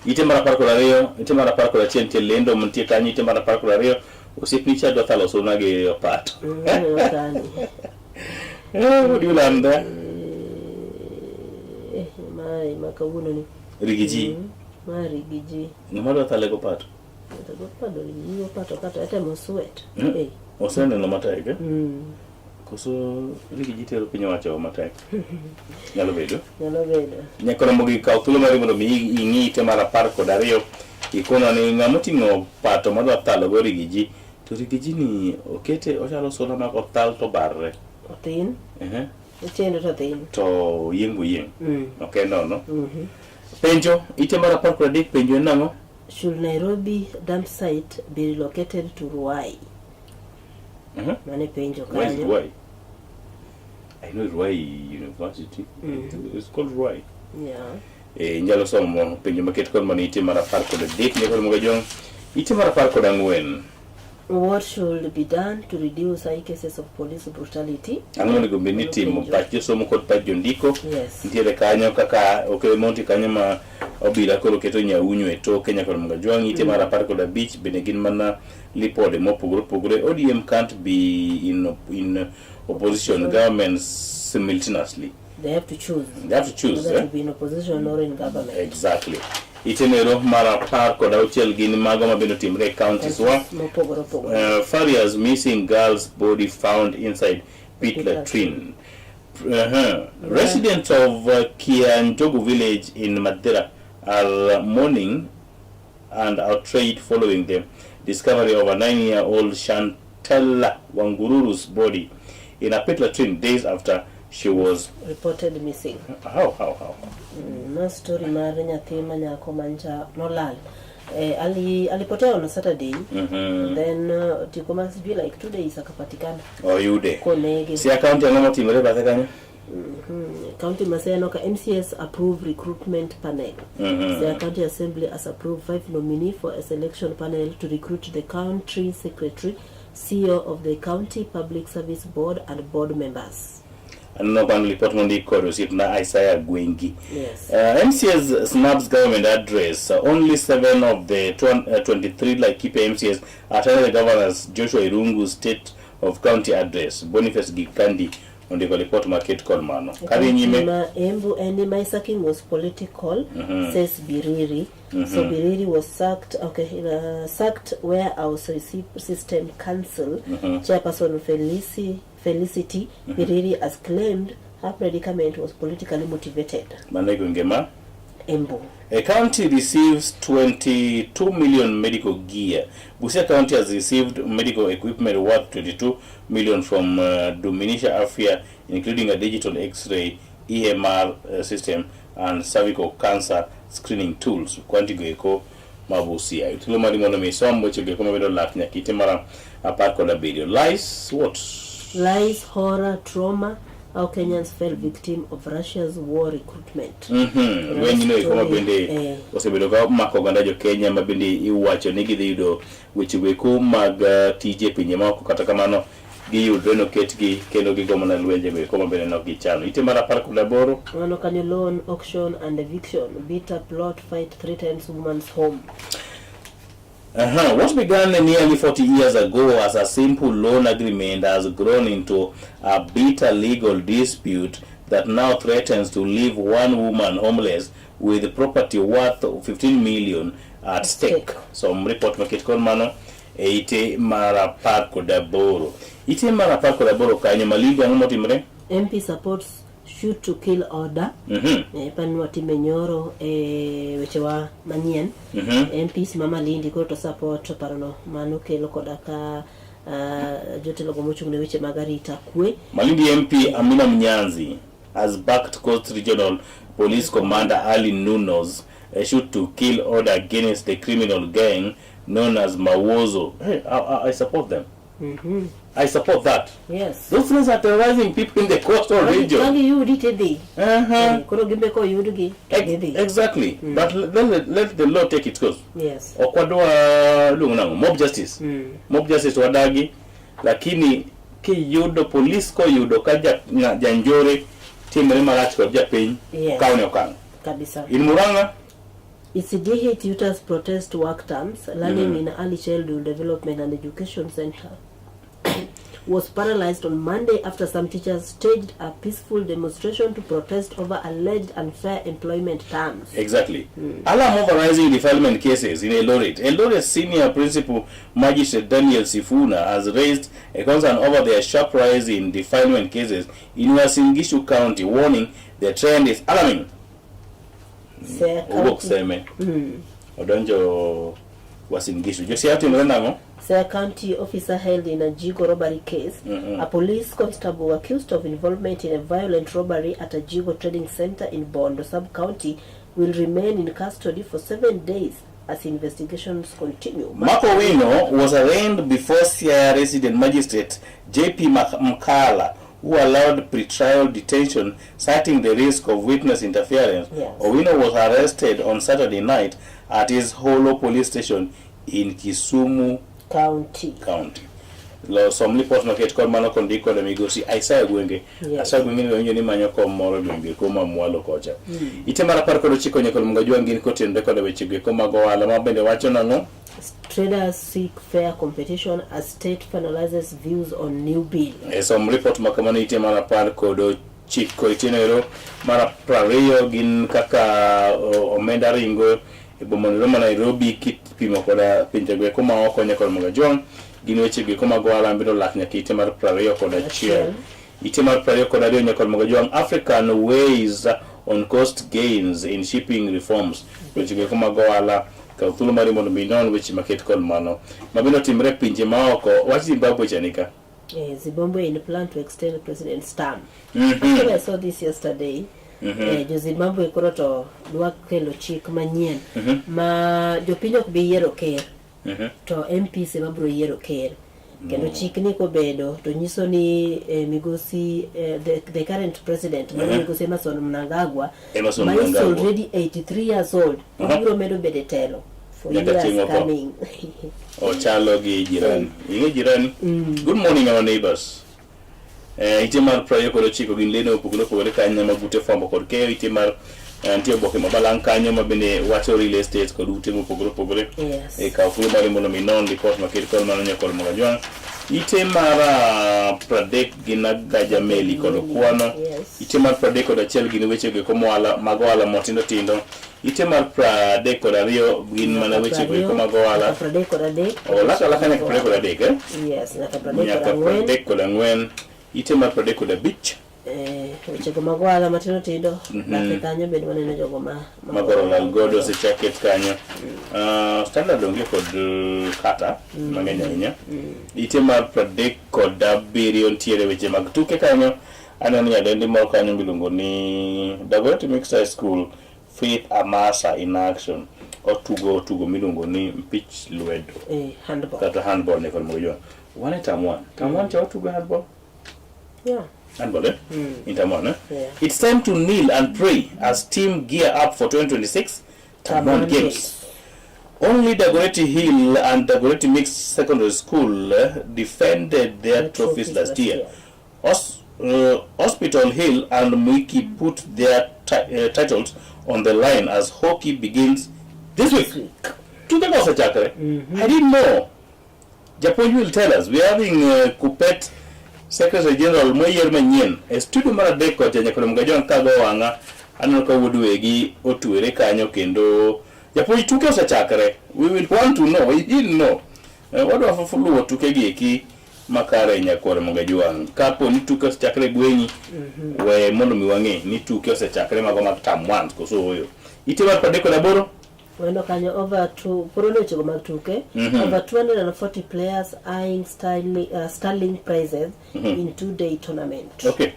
Ite mar 12, ite mar 11 nitie lendo mantie kanyo, ite mar 12 osiepni cha dwa thalo suna gi opato. Kani. What do you learn there? Mae ma kawuono ni. Riggy G. Ma Riggy G. Ng'ama dwa thale go pato? Go Riggy G opato kata etemo sweat. Oseneno matek eh? Koso Riggy G tero piny owacho matek. Nyalo bedo. Nyalo bedo. Nyaka Ramogi kaw thuolo mari mondo mi ing'i ite mar 12 ikono ni ng'ama oting'o pato madwa thalo go Riggy G to Riggy G ni okete ochalo suna ma kothal to barre. Othin. Ochendo to thin. To yieng' bo yieng'. Ok en nono. Penjo ite mar 13 penjo en nang'o? Should Nairobi dump site be relocated to Ruai? Mane penjo Where is kanyo. Ruai? I know Ruai University. It's called Ruai. Yeah. Inyalo somo penjo maket kod mano ite mar 13 ne kod Mugajwang'. Ite mar 14. What should be done to reduce high cases of police brutality? Ang'o onego bed ni timo pach josomo kod pach jondiko? Yes. Nitiere kanyo kaka okele monti kanyo ma obila koro keto nyaunyo e toke nyaka Mugajwang'. Ite mar 15 bende gin mana lipode mopogore opogore. ODM can't be in opposition government simultaneously. They have to choose. They have to choose. Whether to be in opposition or in government. Exactly. Itenero mar 16 gin mago mabende otimre e counties wa. Mopogore opogore. Farriers missing girl's body found inside pit latrine. Residents of Kianjogu village in Mathira are mourning and outraged following the discovery of a 9-year-old Shantella Wangururu's body in a pit latrine days after she was reported missing. How? Ma story mar nyathi ma nyako mancha nolal. Alipotea on Saturday. Then tiko ma sijui like 2 days akapatikana. Oyude. Konege. Si account ang'o motimore bathe kanyo? County Maseno ka MCS approve recruitment panel. The County Assembly has approved 5 nominee for a selection panel to recruit the country secretary, CEO of the County Public Service Board and board members. Aneno bang' lipot mondik kod osiepna Isaiah Gwengi. Yes. MCS snubs government address. Only 7 of the 23 Laikipia MCS attended the governor's Joshua Irungu State of County address. Boniface Gikandi ondiko lipot maket kod mano. Kadhi nyime. Ma Embu en ni my sacking was political, says Biriri. So Biriri was sacked, okay, sacked where our system council chairperson Felicity Biriri has claimed her predicament was politically motivated. Mano e gwenge ma Embu. A county receives 22 million medical gear. Busia County has received medical equipment worth 22 million from Dominica Afia, including a digital X-ray, EMR system, and cervical cancer screening tools. Kwantigo eko ma Busia. Thuolo mari mondo mi isom weche go eko mabedo lak nyaka ite mar 17. Lies what? Lies, horror, trauma, how Kenyans fell victim of Russia's war recruitment. Lweny no eko ma bende osebedo ka mako oganda jo Kenya ma bende iwacho ni gidhi yudo weche go eko mag tije e pinje maoko, kata kamano giyudre noketgi kendo gigo mana lwenje go eko ma bende nok gichano. Ite mar 18. Mano kanyo loan, auction and eviction. Bitter plot fight threatens woman's home. What began nearly 40 years ago as a simple loan agreement has grown into a bitter legal dispute that now threatens to leave one woman homeless with property worth 15 million at stake. So report maket kod mano e ite mar 18. Ite mar 18 kanyo Malindi ang'o motimre? MP supports shoot to kill order. Pan watime nyoro e wechewa manyien. MPs ma Malindi koro to support parono mano kelo koda ka jotelo go mochung' ne weche mag arita kwe. Malindi MP Amina Mnyanzi has backed Coast Regional Police Commander Ali Nuno's shoot to kill order against the criminal gang known as Mawozo. Hey, I support them. I support that. Yes. Those things are terrorizing people in the coastal region. Magi yudi tidhi. Koro gimbe koyudgi to gidhi. Exactly. But then let the law take its course. Yes. Ok wadwa luongo nang'o? Mob justice. Mob justice wadagi, lakini kiyudo police koyudo ka janjore timre marach kod japiny, kaw ne okang'. Kabisa. In Murang'a, ECD tutors protest work terms. Learning in early childhood development and education center was paralyzed on Monday after some teachers staged a peaceful demonstration to protest over alleged unfair employment terms. Exactly. Alarm over rising defilement cases in Eldoret. Eldoret Senior Principal Magistrate Daniel Sifuna has raised a concern over the sharp rise in defilement cases in Uasin Gishu County, warning the trend is alarming. Siaya Owuok County, Seme. Odonjo Uasin Gishu. Josia timore nang'o? Siaya County officer held in a Jigo robbery case. A police constable accused of involvement in a violent robbery at a Jigo trading center in Bondo sub-county will remain in custody for 7 days as investigations continue. Marco Wino was arraigned before Siaya resident magistrate JP Mkala, who allowed pretrial detention, citing the risk of witness interference. Owino was arrested on Saturday night at his Holo police station in Kisumu County. County. Lo som lipot noket kod mano kondik kod migosi Isaiah Gwenge. Isaiah Gwenge ni winjo ni manyo kom moro e gwenge ko ma mwalo kocha. Ite mar 19 nyaka Munga gin kotenore kod weche go eko mag ohala ma bende wacho nang'o? Traders seek fair competition as state finalizes views on new bill. E som report ma kamano ite mar 19 itieno mar 20 gin kaka omenda ringo e boma no ma Nairobi kipimo koda pinje go eko ma oko nyaka Munga Jwang' gin weche go eko mag ohala mabiro lak nyaka ite mar 21. Ite mar 22 nyaka Munga Jwang' African ways on cost gains in shipping reforms weche go eko mag ohala kaw thuolo mari mondo mi inon weche maket kod mano mabende otimre e pinje maoko wach Zimbabwe chanika. Zimbabwe in plan to extend president's term. Actually, I saw this yesterday. Jo Zimbabwe koro to dwa kelo chik manyien ma jopiny ok bi yiero ker to MPs ema biro yiero ker kendo chik ni kobedo to nyiso ni migosi the current president mano migosi Emmerson Mnangagwa Emmerson ma is Mnangagwa. already 83 years old pod biro medo bedo e telo for Nyaka years chieng' otho. coming. Ochalo gi jirani. Ing'e jirani? Good morning, our neighbors. Eh, ite mar 29 gin lendo mopogore opogore kanyo mag ute fwambo kod keyo. Ite mar eh, nitie oboke ma balang' kanyo ma bende wacho real estate kod ute mopogore opogore. Yes. E kaw thuolo mari mondo mi non ripot maket kod mano nyakol Mogajwang'. Ite mar 30 gin agaja meli kod okwano. Yes. Ite mar 31 gin weche go mohala mag ohala matindo tindo. Ite mar 32 gin mana weche go eko mag ohala. Nyaka 33. Oh, laka laka nyaka 33 eh? Yes, nyaka 34. Nyaka 34. Ite mar 35 Eh, wechego mag ohala matindo tindo. Bathe kanyo bende waneno jogo ma ma koro lal godo osechak ket kanyo. Standard onge kod kata mang'eny ahinya. Ite mar 37 nitiere weche mag tuke kanyo. Aneno nyadendi moro kanyo miluongo ni Dagoretti Mixed High School Faith Amasa in action. Otugo tugo miluongo ni mpich lwedo Handball. kata handball ne kod mojo. Wan e term 1. Term 1 cha otugo handball. Yeah. Handball, eh? In term 1, eh? Yeah. It's time to kneel and pray as team gear up for 2026 term 1 games. Only Dagoretti Hill and Dagoretti Mixed Secondary School defended their Their trophies trophies last last year. year. Hospital Hill and Mwiki put their titles on the line as hockey begins this week. Tuke go osechakre. I didn't know. Japuonj will tell us. We are having Kupet Secretary General moyier manyien e studio mar adek kocha nyaka Mgajwang' kago wang'a aneno ka wuod wegi otwere kanyo kendo japuonj tuke osechakre. We will want to know. We didn't know. Wadwa luwo tuke gi eki makare nyakwar Mgajwang'. Kapo ni tuke osechakre e gweng'i, we mondo mi wang'e ni tuke osechakre mago mag term 1 koso ooyo. Ite mar 38 Waneno kanyo over two koro ne wechego mag tuke over 240 players eyeing sterling prizes in 2-day tournament. Okay.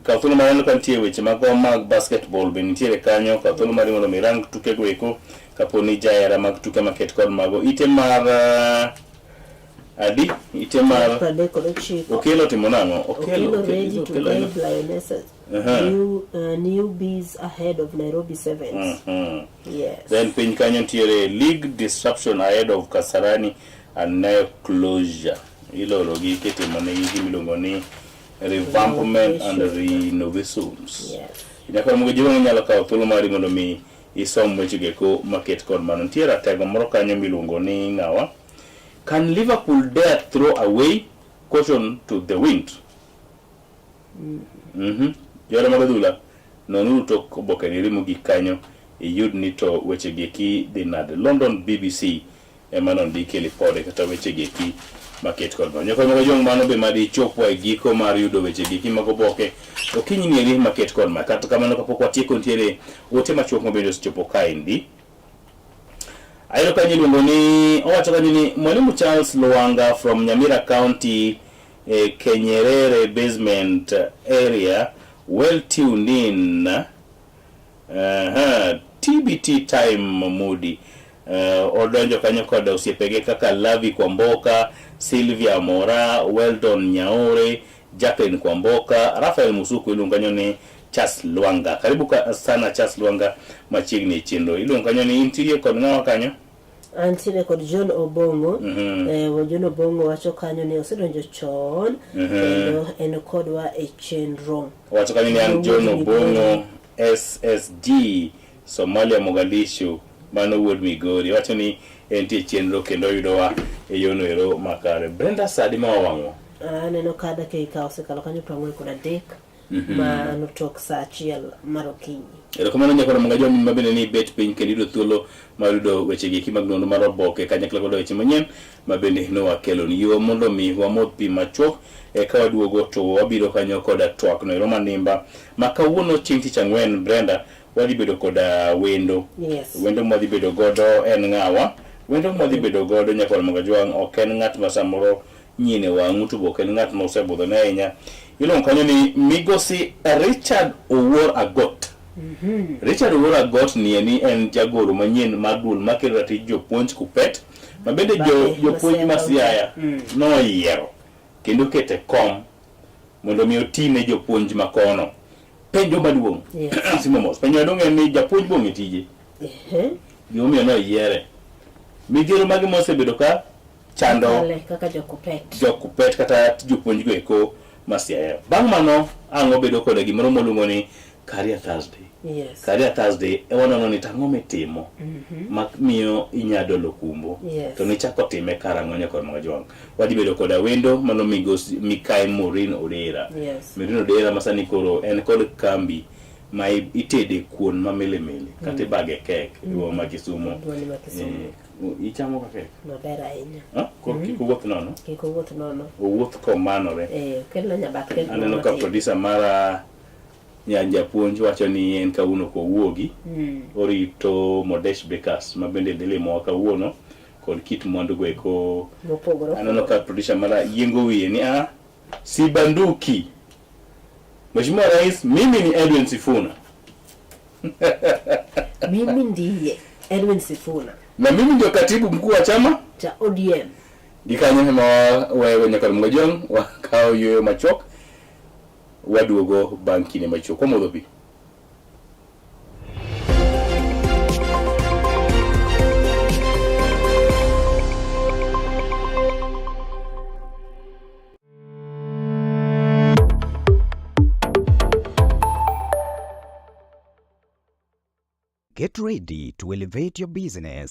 Kaw thuolo mar neno ka nitie weche mago mag basketball be nitiere kanyo. Kaw thuolo mar mondo mi irang tuke go eko kapo ni jahera mag tuke maket kod mago. Ite mar adi? Ite mar 39. Okelo timo nang'o? Okelo Okelo, ready to Okelo guide Lionesses. Newbies ahead of Nairobi Sevens. Yes. Then piny kanyo nitiere league disruption ahead of Kasarani and Nyayo closure. Iloro gi kitimo negi gimiluongo ni revampment and renovations. Yes. Nyaka mogo jiwo inyalo kawo thuolo mari mondo mi isom weche go eko maket kod mano. Nitie ratego moro kanyo miluongo ni ng'awa? Can Liverpool dare throw away caution to the wind? Johera mag adhula, nonuru tok oboke ni mogik kanyo iyud ni to weche gi eki dhi nade. London BBC ema nondike lipode kata weche gi eki maket kod mano. Nyaka mogo jong mano be madi chopwa e giko mar yudo weche gi eki mag oboke okinyi ni eri maket kod ma. Kata kamano kapok watieko nitiere ote machuok ma bende osechopo kaendi. Ayudo kanyo iluongo ni owacho kanyo ni Mwalimu Charles Luanga from Nyamira County Kenyerere basement area well tuned in. TBT time Mudi. Odonjo kanyo kod osiepege kaka Lavi Kwamboka, Sylvia Mora, Weldon Nyaore, Jacqueline Kwamboka, Rafael Musuku iluongo kanyo ni Charles Lwanga. Karibu sana Charles Lwanga machiegni e chenro. Iluongo kanyo ni intirie kod ng'awa kanyo? Antiere kod John Obong'o. John Obong'o wacho kanyo ni osedonjo chon kendo en kodwa e chenro. Wacho kanyo ni an John Obong'o SSG Somalia Mogadishu mano wuod Migori. Wacho ni entie chenro kendo oyudowa e yono ero makare. Brenda sadi ma wawang'o? Aneno ka dakika osekalo kanyo 43 mano tok saa 1 mar okinyi. Erokamano nyakwar Mangajwa ma bende ni bet piny kendo yudo thuolo mar yudo weche gi eki mag nonro mar oboke kanyakla kod weche manyien ma bende nowakeloni. Yo mondo mi wamodh pi machuok eka waduogo to wabiro kanyo koda twak no ero manimba ma kawuono chieng' tich ang'wen Brenda wadhi bedo koda wendo. Yes. Wendo mwadhi bedo godo en ng'awa? Wendo mwadhi bedo godo nyakwar Mangajwang' ok en ng'at ma samoro nyien e wang'u to be ok en ng'at ma osebudhone ahinya. Iluongo kanyo ni Migosi Richard Owuor Agot. Richard Owuor Agot ni eni en jagoro manyien mar duol makelo ratich jopuonj Kupet ma bende jopuonj ma Siaya noyiero kendo kete kom mondo mi oti ne jopuonj ma kono. Penjo maduong'. Simo mos. Penjo maduong' en ni japuonj bong'e tije. Gimomiyo noyiere. Midhiero mage mosebedo ka chando kaka jokupet kata jopuonj go eko ma Siaya. Bang' mano ang' wabedo koda gimoro mwaluongo ni Career Thursday. Yes. Career Thursday e wanono ni tang'o mitimo ma miyo inyado lokumbo Yes. to nichako time karang'o nyakor Magajwang'. Wadhi bedo koda wendo mano migosi Mikai Maureen Odera. Yes. Maureen Odera ma sani koro en kod kambi ma itede kuon ma milimili kata ibage kek e boma ma Kisumo. Boma ma Kisumo. Eh, ichamo ka kek? Maber ahinya. Ah, Koro kik uwuoth nono. Kik owuoth nono. Owuoth komanore. Eh, okelna nyabath kek Aneno ka matin. producer mara japuonj wacho ni en kawuono ok owuogi. Orito Modesh Bakers ma bende dhi limowa kawuono kod kit mwandu go eko. Mopogore Aneno ka producer mara yiengo wiye ni a sibanduki. Mheshimiwa Rais, mimi ni Edwin Sifuna. Mimi ndiye Edwin Sifuna Na mimi ndio katibu mkuu wa chama cha ODM. Gikanyo ema waweyo nyaka Mgojong wakawo yueyo machuok waduogo bang' kinde machuok wamodho pi. Get ready to elevate your business.